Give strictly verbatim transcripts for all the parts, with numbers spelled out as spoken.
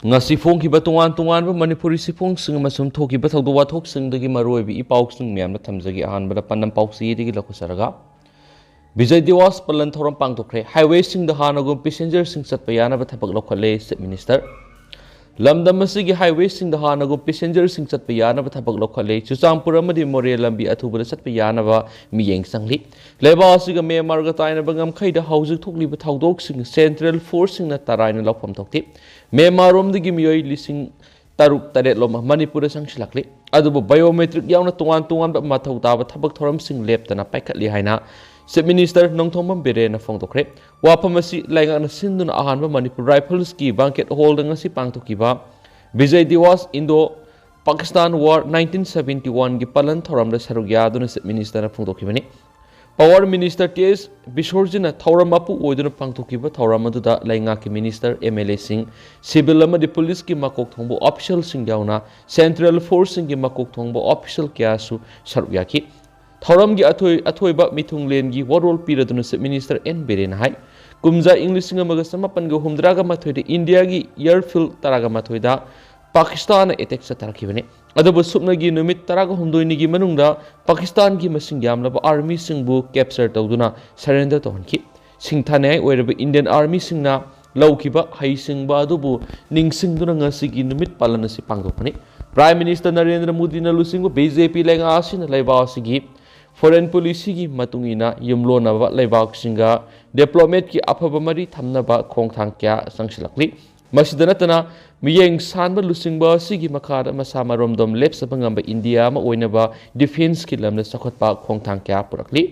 ꯉꯁꯤ ꯐꯣꯡꯈꯤꯕ ꯇꯣꯉꯥꯟ ꯇꯣꯉꯥꯟꯕ ꯃꯅꯤꯄꯨꯔꯤ ꯁꯤꯐꯣꯡꯁꯤꯡ ꯑꯃꯁꯨꯡ ꯊꯣꯛꯈꯤꯕ ꯊꯧꯗꯣꯛ ꯋꯥꯊꯣꯛꯁꯤꯡꯗꯒꯤ ꯃꯔꯨꯑꯣꯏꯕ ꯏ ꯄꯥꯎꯁꯤꯡ ꯃꯌꯥꯝꯅ ꯊꯝꯖꯒꯦ꯫ ꯑꯍꯥꯟꯕꯗ ꯄꯥꯟꯗꯝ ꯄꯥꯎꯆꯦꯗꯒꯤ ꯂꯧꯈꯠꯆꯔꯒ, ꯕꯤꯖꯣꯏ ꯗꯤꯋꯥꯁ ꯄꯥꯂꯟ ꯊꯧꯔꯝ ꯄꯥꯡꯊꯣꯛꯈ꯭ꯔꯦ꯫ ꯍꯥꯏꯋꯦꯁꯤꯡꯗ ꯍꯥꯟꯅꯒꯨꯝ ꯄꯦꯁꯦꯟꯖꯔꯁꯤꯡ ꯆꯠꯄ ꯌꯥꯅꯕ ꯊꯕꯛ ꯂꯧꯈꯠꯂꯦ, ꯆꯤꯐ ꯃꯤꯅꯤꯁꯇꯔ꯫ ꯂꯝꯗꯝ ꯑꯁꯤꯒꯤ ꯍꯥꯏꯋꯦꯁꯤꯡꯗ ꯍꯥꯟꯅꯒꯨꯝ ꯄꯦꯁꯦꯟꯖꯔꯁꯤꯡ ꯆꯠꯄ ꯌꯥꯅꯕ ꯊꯕꯛ ꯂꯧꯈꯠꯂꯦ꯫ ꯆꯨꯔꯆꯥꯟꯄꯨꯔ ꯑꯃꯗꯤ ꯃꯣꯔꯦ ꯂꯝꯕꯤ ꯑꯊꯨꯕꯗ ꯆꯠꯄ ꯌꯥꯅꯕ ꯃꯤꯠꯌꯦꯡ ꯆꯪꯂꯤ꯫ ꯂꯩꯕꯥꯛ ꯑꯁꯤꯒ ꯃ꯭ꯌꯥꯟꯃꯥꯔꯒ ꯇꯥꯏꯅꯕ ꯉꯝꯈꯩꯗ ꯍꯧꯖꯤꯛ ꯊꯣꯛꯂꯤꯕ ꯊꯧꯗꯣꯛꯁꯤꯡ ꯁꯦꯟꯇ꯭ꯔꯦꯜ ꯐꯣꯔꯁꯁꯤꯡꯅ ꯇꯔꯥꯏꯅ ꯂꯧꯐꯝ ꯊꯣꯛꯇꯦ꯫ ꯃ꯭ꯌꯥꯟꯃꯥꯔꯔꯣꯝꯗꯒꯤ ꯃꯤꯑꯣꯏ ꯂꯤꯁꯤꯡ ꯇꯔꯨꯛ ꯇꯔꯦꯠ ꯂꯣꯝ ꯃꯅꯤꯄꯨꯔꯗ ꯆꯪꯁꯤꯜꯂꯛꯂꯤ꯫ ꯑꯗꯨꯕꯨ ꯕꯥꯏꯑꯣꯃꯦꯇ꯭ꯔꯤꯛ ꯌꯥꯎꯅ ꯇꯣꯉꯥꯟ ꯇꯣꯉꯥꯟꯕ ꯃꯊꯧ ꯇꯥꯕ ꯊꯕꯛ ꯊꯧꯔꯝꯁꯤꯡ ꯂꯦꯞꯇꯅ ꯄꯥꯏꯈꯠꯂꯤ ꯍꯥꯏꯅ ꯆꯤꯐ ꯃꯤꯅꯤꯁꯇꯔ ꯅꯣꯡꯊꯣꯝꯕꯝ ꯕꯤꯔꯦꯟꯅ ꯐꯣꯡꯗꯣꯛꯈ꯭ꯔꯦ꯫ ꯋꯥꯐꯝ ꯑꯁꯤ ꯂꯩꯉꯥꯛꯅ ꯁꯤꯟꯗꯨꯅ ꯑꯍꯥꯟꯕ ꯃꯅꯤꯄꯨꯔ ꯔꯥꯏꯐꯜꯁꯀꯤ ꯕꯦꯡꯀꯦꯠ ꯍꯣꯜꯗ ꯉꯁꯤ ꯄꯥꯡꯊꯣꯛꯈꯤꯕ Bijoy Diwas Indo Pakistan war nineteen seventy ꯋꯥꯟꯒꯤ ꯄꯥꯂꯟ ꯊꯧꯔꯝꯗ ꯁꯔꯨꯛ ꯌꯥꯗꯨꯅ ꯆꯤꯐ ꯃꯤꯅꯤꯁꯇꯔꯅ ꯐꯣꯡꯗꯣꯛꯈꯤꯕꯅꯤ꯫ ꯄꯥꯋꯔ ꯃꯤꯅꯤꯁꯇꯔ ꯇꯤ ꯑꯦꯁ ꯕꯤꯁꯣꯔꯖꯤꯅ ꯊꯧꯔꯝ ꯃꯄꯨ ꯑꯣꯏꯗꯨꯅ ꯄꯥꯡꯊꯣꯛꯈꯤꯕ ꯊꯧꯔꯝ ꯑꯗꯨꯗ ꯂꯩꯉꯥꯛꯀꯤ ꯃꯤꯅꯤꯁꯇꯔ, ꯑꯦꯝ ꯑꯦꯜ ꯑꯦꯁꯤꯡ, ꯁꯤꯚꯤꯜ ꯑꯃꯗꯤ ꯄꯨꯂꯤꯁꯀꯤ ꯃꯀꯣꯛ ꯊꯣꯡꯕ ꯑꯣꯐꯤꯁꯤꯌꯦꯜꯁꯤꯡ ꯌꯥꯎꯅ ꯁꯦꯟꯇ꯭ꯔꯦꯜ ꯐꯣꯔꯁꯁꯤꯡꯒꯤ ꯃꯀꯣꯛ ꯊꯣꯡꯕ ꯑꯣꯐꯤꯁꯤꯌꯦꯜ ꯀꯌꯥꯁꯨ ꯁꯔꯨꯛ ꯌꯥꯈꯤ꯫ ꯊꯧꯔꯝꯒꯤ ꯑꯊꯣꯏ-, ꯑꯊꯣꯏꯕ ꯃꯤꯊꯨꯡꯂꯦꯟꯒꯤ ꯋꯥꯔꯣꯜ ꯄꯤꯔꯗꯨꯅ ꯆꯤꯐ ꯃꯤꯅꯤꯁꯇꯔ ꯑꯦꯟ ꯕꯤꯔꯦꯟꯅ ꯍꯥꯏ, ꯀꯨꯝꯖꯥ ꯏꯪ ꯂꯤꯁꯤꯡ ꯑꯃꯒ ꯆꯃꯥꯄꯟꯒ ꯍꯨꯝꯗ꯭ꯔꯥꯒ ꯃꯥꯊꯣꯏꯗ ꯏꯟꯗꯤꯌꯥꯒꯤ ꯑꯦꯌꯔꯐꯤꯜ ꯇꯔꯥꯒ ꯃꯥꯊꯣꯏꯗ ꯄꯥꯀꯤꯁꯇꯥꯟꯅ ꯑꯦꯇꯦꯛ ꯆꯠꯊꯔꯛꯈꯤꯕꯅꯤ꯫ ꯑꯗꯨꯕꯨ ꯁꯨꯞꯅꯒꯤ ꯅꯨꯃꯤꯠ ꯇꯔꯥꯒ ꯍꯨꯝꯗꯣꯏꯅꯤꯒꯤ ꯃꯅꯨꯡꯗ ꯄꯥꯀꯤꯁꯇꯥꯟꯒꯤ ꯃꯁꯤꯡ ꯌꯥꯝꯂꯕ ꯑꯥꯔꯃꯤꯁꯤꯡꯕꯨ ꯀꯦꯞꯆꯔ ꯇꯧꯗꯨꯅ ꯁꯔꯦꯟꯗꯔ ꯇꯧꯍꯟꯈꯤ꯫ ꯁꯤꯡꯊꯥꯅꯤꯡꯉꯥꯏ ꯑꯣꯏꯔꯕ ꯏꯟꯗꯤꯌꯟ ꯑꯥꯔꯃꯤꯁꯤꯡꯅ ꯂꯧꯈꯤꯕ ꯍꯩꯁꯤꯡꯕ ꯑꯗꯨꯕꯨ ꯅꯤꯡꯁꯤꯡꯗꯨꯅ ꯉꯁꯤꯒꯤ ꯅꯨꯃꯤꯠ ꯄꯥꯂꯟ ꯑꯁꯤ ꯄꯥꯡꯊꯣꯛꯄꯅꯤ꯫ ꯄ꯭ꯔꯥꯏꯝ ꯃꯤꯅꯤꯁꯇꯔ ꯅꯔꯦꯟꯗ꯭ꯔ ꯃꯣꯗꯤꯅ ꯂꯨꯆꯤꯡꯕ ꯕꯤ ꯖꯦ ꯄꯤ ꯂꯩꯉꯥꯛ ꯑꯁꯤꯅ ꯂꯩꯕꯥꯛ ꯑꯁꯤꯒꯤ ꯐꯣꯔꯦꯟ ꯄꯣꯂꯤꯁꯤꯒꯤ ꯃꯇꯨꯡ ꯏꯟꯅ ꯌꯨꯝꯂꯣꯟꯅꯕ ꯂꯩꯕꯥꯛꯁꯤꯡꯒ ꯗꯤꯄ꯭ꯂꯣꯃꯦꯠꯀꯤ ꯑꯐꯕ ꯃꯔꯤ ꯊꯝꯅꯕ ꯈꯣꯡꯊꯥꯡ ꯀꯌꯥ ꯆꯪꯁꯤꯜꯂꯛꯂꯤ꯫ ꯃꯁꯤꯗ ꯅꯠꯇꯅ, ꯃꯤꯠꯌꯦꯡ ꯁꯥꯟꯕ ꯂꯨꯆꯤꯡꯕ ꯑꯁꯤꯒꯤ ꯃꯈꯥꯗ ꯃꯁꯥ ꯃꯔꯣꯝꯗꯣꯝ ꯂꯦꯞꯆꯕ ꯉꯝꯕ ꯏꯟꯗꯤꯌꯥ ꯑꯃ ꯑꯣꯏꯅꯕ ꯗꯤꯐꯦꯟꯁꯀꯤ ꯂꯝꯗ ꯆꯥꯎꯈꯠꯄ ꯈꯣꯡꯊꯥꯡ ꯀꯌꯥ ꯄꯨꯔꯛꯂꯤ꯫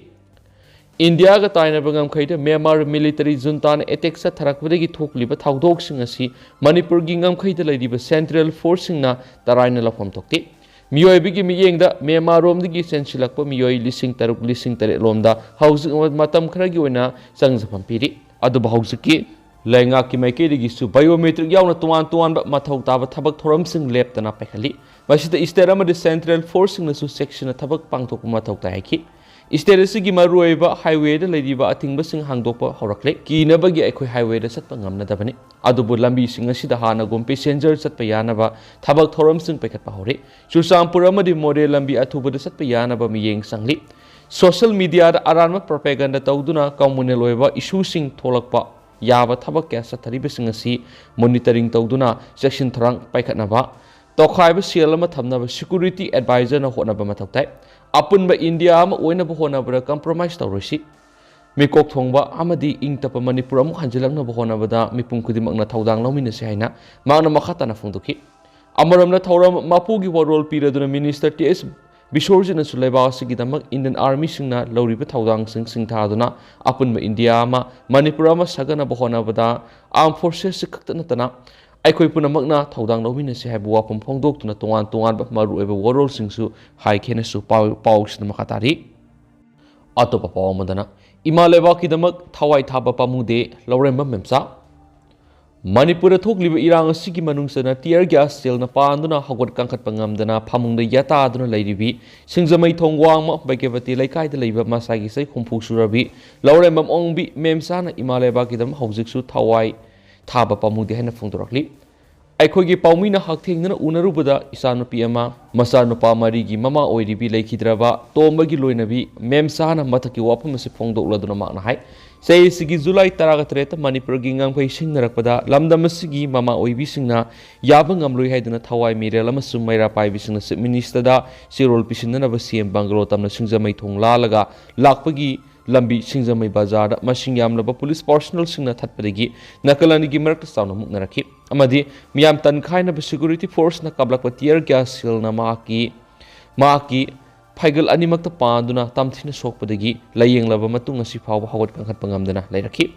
ꯏꯟꯗꯤꯌꯥꯒ ꯇꯥꯏꯅꯕ ꯉꯝꯈꯩꯗ ꯃ꯭ꯌꯥꯟꯃꯥꯔ ꯃꯤꯂꯤꯇꯔꯤ ꯖꯨꯟꯇꯥꯅ ꯑꯦꯇꯦꯛ ꯆꯠꯊꯔꯛꯄꯗꯒꯤ ꯊꯣꯛꯂꯤꯕ ꯊꯧꯗꯣꯛꯁꯤꯡ ꯑꯁꯤ ꯃꯅꯤꯄꯨꯔꯒꯤ ꯉꯝꯈꯩꯗ ꯂꯩꯔꯤꯕ ꯁꯦꯟꯇ꯭ꯔꯦꯜ ꯐꯣꯔꯁꯁꯤꯡꯅ ꯇꯔꯥꯏꯅ ꯂꯧꯐꯝ ꯊꯣꯛꯇꯦ꯫ ꯃꯤꯑꯣꯏꯕꯒꯤ ꯃꯤꯠꯌꯦꯡꯗ ꯃ꯭ꯌꯥꯟꯃꯥꯔꯔꯣꯝꯗꯒꯤ ꯆꯦꯟꯁꯤꯜꯂꯛꯄ ꯃꯤꯑꯣꯏ ꯂꯤꯁꯤꯡ ꯇꯔꯨꯛ, ꯂꯤꯁꯤꯡ ꯇꯔꯦꯠ ꯂꯣꯝꯗ ꯍꯧꯖꯤꯛ ꯃꯇꯝ ꯈꯔꯒꯤ ꯑꯣꯏꯅ ꯆꯪꯖꯐꯝ ꯄꯤꯔꯤ꯫ ꯑꯗꯨꯕꯨ ꯍꯧꯖꯤꯛꯀꯤ ꯂꯩꯉꯥꯛꯀꯤ ꯃꯥꯏꯀꯩꯗꯒꯤꯁꯨ ꯕꯥꯏꯑꯣꯃꯦꯇ꯭ꯔꯤꯛ ꯌꯥꯎꯅ ꯇꯣꯉꯥꯟ ꯇꯣꯉꯥꯟꯕ ꯃꯊꯧ ꯇꯥꯕ ꯊꯕꯛ ꯊꯧꯔꯝꯁꯤꯡ ꯂꯦꯞꯇꯅ ꯄꯥꯏꯈꯠꯂꯤ꯫ ꯃꯁꯤꯗ ꯁ꯭ꯇꯦꯠ ꯑꯃꯗꯤ ꯁꯦꯟꯇ꯭ꯔꯦꯜ ꯐꯣꯔꯁꯁꯤꯡꯅꯁꯨ ꯆꯦꯛꯁꯤꯟꯅ ꯊꯕꯛ ꯄꯥꯡꯊꯣꯛꯄ ꯃꯊꯧ ꯇꯥꯏ ꯍꯥꯏꯈꯤ꯫ ꯁ꯭ꯇꯦꯠ ꯑꯁꯤꯒꯤ ꯃꯔꯨꯑꯣꯏꯕ ꯍꯥꯏꯋꯦꯗ ꯂꯩꯔꯤꯕ ꯑꯊꯤꯡꯕꯁꯤꯡ ꯍꯥꯡꯗꯣꯛꯄ ꯍꯧꯔꯛꯂꯦ꯫ ꯀꯤꯅꯕꯒꯤ ꯑꯩꯈꯣꯏ ꯍꯥꯏꯋꯦꯗ ꯆꯠꯄ ꯉꯝꯅꯗꯕꯅꯤ꯫ ꯑꯗꯨꯕꯨ ꯂꯝꯕꯤꯁꯤꯡ ꯑꯁꯤꯗ ꯍꯥꯟꯅꯒꯨꯝ ꯄꯦꯁꯦꯟꯖꯔ ꯆꯠꯄ ꯌꯥꯅꯕ ꯊꯕꯛ ꯊꯧꯔꯝꯁꯤꯡ ꯄꯥꯏꯈꯠꯄ ꯍꯧꯔꯦ꯫ ꯆꯨꯔꯆꯥꯟꯄꯨꯔ ꯑꯃꯗꯤ ꯃꯣꯔꯦ ꯂꯝꯕꯤ ꯑꯊꯨꯕꯗ ꯆꯠꯄ ꯌꯥꯅꯕ ꯃꯤꯠꯌꯦꯡ ꯆꯪꯂꯤ꯫ ꯁꯣꯁꯤꯌꯦꯜ ꯃꯤꯗꯤꯌꯥꯗ ꯑꯔꯥꯟꯕ ꯄ꯭ꯔꯣꯄꯦꯒꯟꯗꯥ ꯇꯧꯗꯨꯅ ꯀꯃꯟꯅꯦꯜ ꯑꯣꯏꯕ ꯏꯁꯨꯁꯤꯡ ꯊꯣꯛꯂꯛꯄ ꯌꯥꯕ ꯊꯕꯛ ꯀꯌꯥ ꯆꯠꯊꯔꯤꯕꯁꯤꯡ ꯑꯁꯤ ꯃꯣꯅꯤꯇꯔꯤꯡ ꯇꯧꯗꯨꯅ ꯆꯦꯛꯁꯤꯟ ꯊꯧꯔꯥꯡ ꯄꯥꯏꯈꯠꯅꯕ, ꯇꯣꯈꯥꯏꯕ ꯁꯦꯜ ꯑꯃ ꯊꯝꯅꯕ ꯁꯦꯀ꯭ꯌꯨꯔꯤꯇꯤ ꯑꯦꯗꯚꯥꯏꯖꯔꯅ ꯍꯣꯠꯅꯕ ꯃꯊꯧ ꯇꯥꯏ꯫ ꯑꯄꯨꯟꯕ ꯏꯟꯗꯤꯌꯥ ꯑꯃ ꯑꯣꯏꯅꯕ ꯍꯣꯠꯅꯕꯗ ꯀꯝꯄ꯭ꯔꯣꯃꯥꯏꯁ ꯇꯧꯔꯣꯏꯁꯤ꯫ ꯃꯤꯀꯣꯛ ꯊꯣꯡꯕ ꯑꯃꯗꯤ ꯏꯪ ꯇꯞꯄ ꯃꯅꯤꯄꯨꯔ ꯑꯃꯨꯛ ꯍꯟꯖꯤꯜꯂꯛꯅꯕ ꯍꯣꯠꯅꯕꯗ ꯃꯤꯄꯨꯝ ꯈꯨꯗꯤꯡꯃꯛꯅ ꯊꯧꯗꯥꯡ ꯂꯧꯃꯤꯟꯅꯁꯤ ꯍꯥꯏꯅ ꯃꯍꯥꯛꯅ ꯃꯈꯥ ꯇꯥꯅ ꯐꯣꯡꯗꯣꯛꯈꯤ꯫ ꯑꯃꯔꯣꯝꯗ ꯊꯧꯔꯝ ꯃꯄꯨꯒꯤ ꯋꯥꯔꯣꯜ ꯄꯤꯔꯗꯨꯅ ꯃꯤꯅꯤꯁꯇꯔ ꯇꯤ ꯑꯦꯁ ꯕꯤꯁꯣꯔꯖꯤꯠꯅꯁꯨ ꯂꯩꯕꯥꯛ ꯑꯁꯤꯒꯤꯗꯃꯛ ꯏꯟꯗꯤꯌꯟ ꯑꯥꯔꯃꯤꯁꯤꯡꯅ ꯂꯧꯔꯤꯕ ꯊꯧꯗꯥꯡꯁꯤꯡ ꯁꯤꯡꯊꯥꯗꯨꯅ ꯑꯄꯨꯟꯕ ꯏꯟꯗꯤꯌꯥ ꯑꯃ, ꯃꯅꯤꯄꯨꯔ ꯑꯃ ꯁꯥꯒꯠꯅꯕ ꯍꯣꯠꯅꯕꯗ ꯑꯥꯔꯝ ꯐꯣꯔꯁꯦꯁꯁꯤ ꯈꯛꯇ ꯅꯠꯇꯅ ꯑꯩꯈꯣꯏ ꯄꯨꯝꯅꯃꯛꯅ ꯊꯧꯗꯥꯡ ꯂꯧꯃꯤꯟꯅꯁꯤ ꯍꯥꯏꯕ ꯋꯥꯐꯝ ꯐꯣꯡꯗꯣꯛꯇꯨꯅ ꯇꯣꯉꯥꯟ ꯇꯣꯉꯥꯟꯕ ꯃꯔꯨꯑꯣꯏꯕ ꯋꯥꯔꯣꯜꯁꯤꯡꯁꯨ ꯍꯥꯏꯈꯤ ꯍꯥꯏꯅꯁꯨ ꯄꯥꯎ, ꯄꯥꯎꯁꯤꯗ ꯃꯈꯥ ꯇꯥꯔꯤ꯫ ꯑꯇꯣꯞꯄ ꯄꯥꯎ ꯑꯃꯗꯅ, ꯏꯃꯥ ꯂꯩꯕꯥꯛꯀꯤꯗꯃꯛ ꯊꯋꯥꯏ ꯊꯥꯕ ꯄꯥꯝꯃꯨꯗꯦ, ꯂꯧꯔꯦꯝꯕꯝ ꯃꯦꯝꯆꯥ꯫ ꯃꯅꯤꯄꯨꯔꯗ ꯊꯣꯛꯂꯤꯕ ꯏꯔꯥꯡ ꯑꯁꯤꯒꯤ ꯃꯅꯨꯡ ꯆꯟꯅ tear gas ꯁꯦꯜꯅ ꯄꯥꯟꯗꯨꯅ ꯍꯧꯒꯠ ꯀꯥꯡꯈꯠꯄ ꯉꯝꯗꯅ ꯐꯃꯨꯡꯗ ꯌꯥꯇꯥꯗꯨꯅ ꯂꯩꯔꯤꯕꯤ ꯁꯤꯡꯖꯃꯩ ꯊꯣꯡ ꯋꯥꯡꯃ ꯕꯩꯒ꯭ꯌꯕꯇꯤ ꯂꯩꯀꯥꯏꯗ ꯂꯩꯕ ꯃꯁꯥꯒꯤ ꯆꯍꯤ ꯍꯨꯝꯐꯨ ꯁꯨꯔꯕꯤ ꯂꯧꯔꯦꯝꯕꯝ ꯑꯣꯡꯕꯤ ꯃꯦꯝꯆꯥꯅ ꯏꯃꯥ ꯂꯩꯕꯥꯛꯀꯤꯗꯃꯛ ꯍꯧꯖꯤꯛꯁꯨ ꯊꯋꯥꯏ ꯊꯥꯕ ꯄꯥꯝꯃꯨꯗꯦ ꯍꯥꯏꯅ ꯐꯣꯡꯗꯣꯔꯛꯂꯤ꯫ ꯑꯩꯈꯣꯏꯒꯤ ꯄꯥꯎꯃꯤꯅ ꯍꯛꯊꯦꯡꯅꯅ ꯎꯅꯔꯨꯕꯗ ꯏꯆꯥꯅꯨꯄꯤ ꯑꯃ, ꯃꯆꯥꯅꯨꯄꯥ ꯃꯔꯤꯒꯤ ꯃꯃꯥ ꯑꯣꯏꯔꯤꯕꯤ ꯂꯩꯈꯤꯗ꯭ꯔꯕ ꯇꯣꯝꯕꯒꯤ ꯂꯣꯏꯅꯕꯤ ꯃꯦꯝꯆꯥꯅ ꯃꯊꯛꯀꯤ ꯋꯥꯐꯝ ꯑꯁꯤ ꯐꯣꯡꯗꯣꯛꯂꯗꯨꯅ ꯃꯍꯥꯛꯅ ꯍꯥꯏ, ꯆꯍꯤ ꯑꯁꯤꯒꯤ ꯖꯨꯂꯥꯏ ꯇꯔꯥꯒ ꯇꯔꯦꯠꯇ ꯃꯅꯤꯄꯨꯔꯒꯤ ꯉꯝꯈꯩ ꯁꯤꯡꯅꯔꯛꯄꯗ ꯂꯝꯗꯝ ꯑꯁꯤꯒꯤ ꯃꯃꯥ ꯑꯣꯏꯕꯤꯁꯤꯡꯅ ꯌꯥꯕ ꯉꯝꯂꯣꯏ ꯍꯥꯏꯗꯨꯅ ꯊꯋꯥꯏ ꯃꯤꯔꯦꯜ ꯑꯃꯁꯨꯡ ꯃꯩꯔꯥ ꯄꯥꯏꯕꯤꯁꯤꯡꯅ ꯆꯤꯐ ꯃꯤꯅꯤꯁꯇꯔꯗ ꯆꯦꯔꯣꯜ ꯄꯤꯁꯤꯟꯅꯅꯕ ꯁꯤ ꯑꯦꯝ ꯕꯪꯒꯂꯣ ꯇꯝꯅ ꯁꯤꯡꯖꯃꯩ ꯊꯣꯡ ꯂꯥꯜꯂꯒ ꯂꯥꯛꯄꯒꯤ ꯂꯝꯕꯤ ꯁꯤꯡꯖꯃꯩ ꯕꯖꯥꯔꯗ ꯃꯁꯤꯡ ꯌꯥꯝꯂꯕ ꯄꯨꯂꯤꯁ ꯄꯥꯔꯁꯣꯅꯦꯜꯁꯤꯡꯅ ꯊꯠꯄꯗꯒꯤ ꯅꯥꯀꯜ ꯑꯅꯤꯒꯤ ꯃꯔꯛꯇ ꯆꯥꯎꯅ ꯃꯨꯛꯅꯔꯛꯈꯤ ꯑꯃꯗꯤ ꯃꯤꯌꯥꯝ ꯇꯟꯈꯥꯏꯅꯕ ꯁꯦꯀ꯭ꯌꯨꯔꯤꯇꯤ ꯐꯣꯔꯁꯅ ꯀꯥꯞꯂꯛꯄ tear gas ꯁꯦꯜꯅ ꯃꯍꯥꯛꯀꯤ, ꯃꯍꯥꯛꯀꯤ ꯐꯩꯒꯜ ꯑꯅꯤꯃꯛꯇ ꯄꯥꯟꯗꯨꯅ ꯇꯝꯊꯤꯅ ꯁꯣꯛꯄꯗꯒꯤ ꯂꯥꯌꯦꯡꯂꯕ ꯃꯇꯨꯡ ꯉꯁꯤ ꯐꯥꯎꯕ ꯍꯧꯒꯠ ꯀꯥꯡꯈꯠꯄ ꯉꯝꯗꯅ ꯂꯩꯔꯛꯈꯤ꯫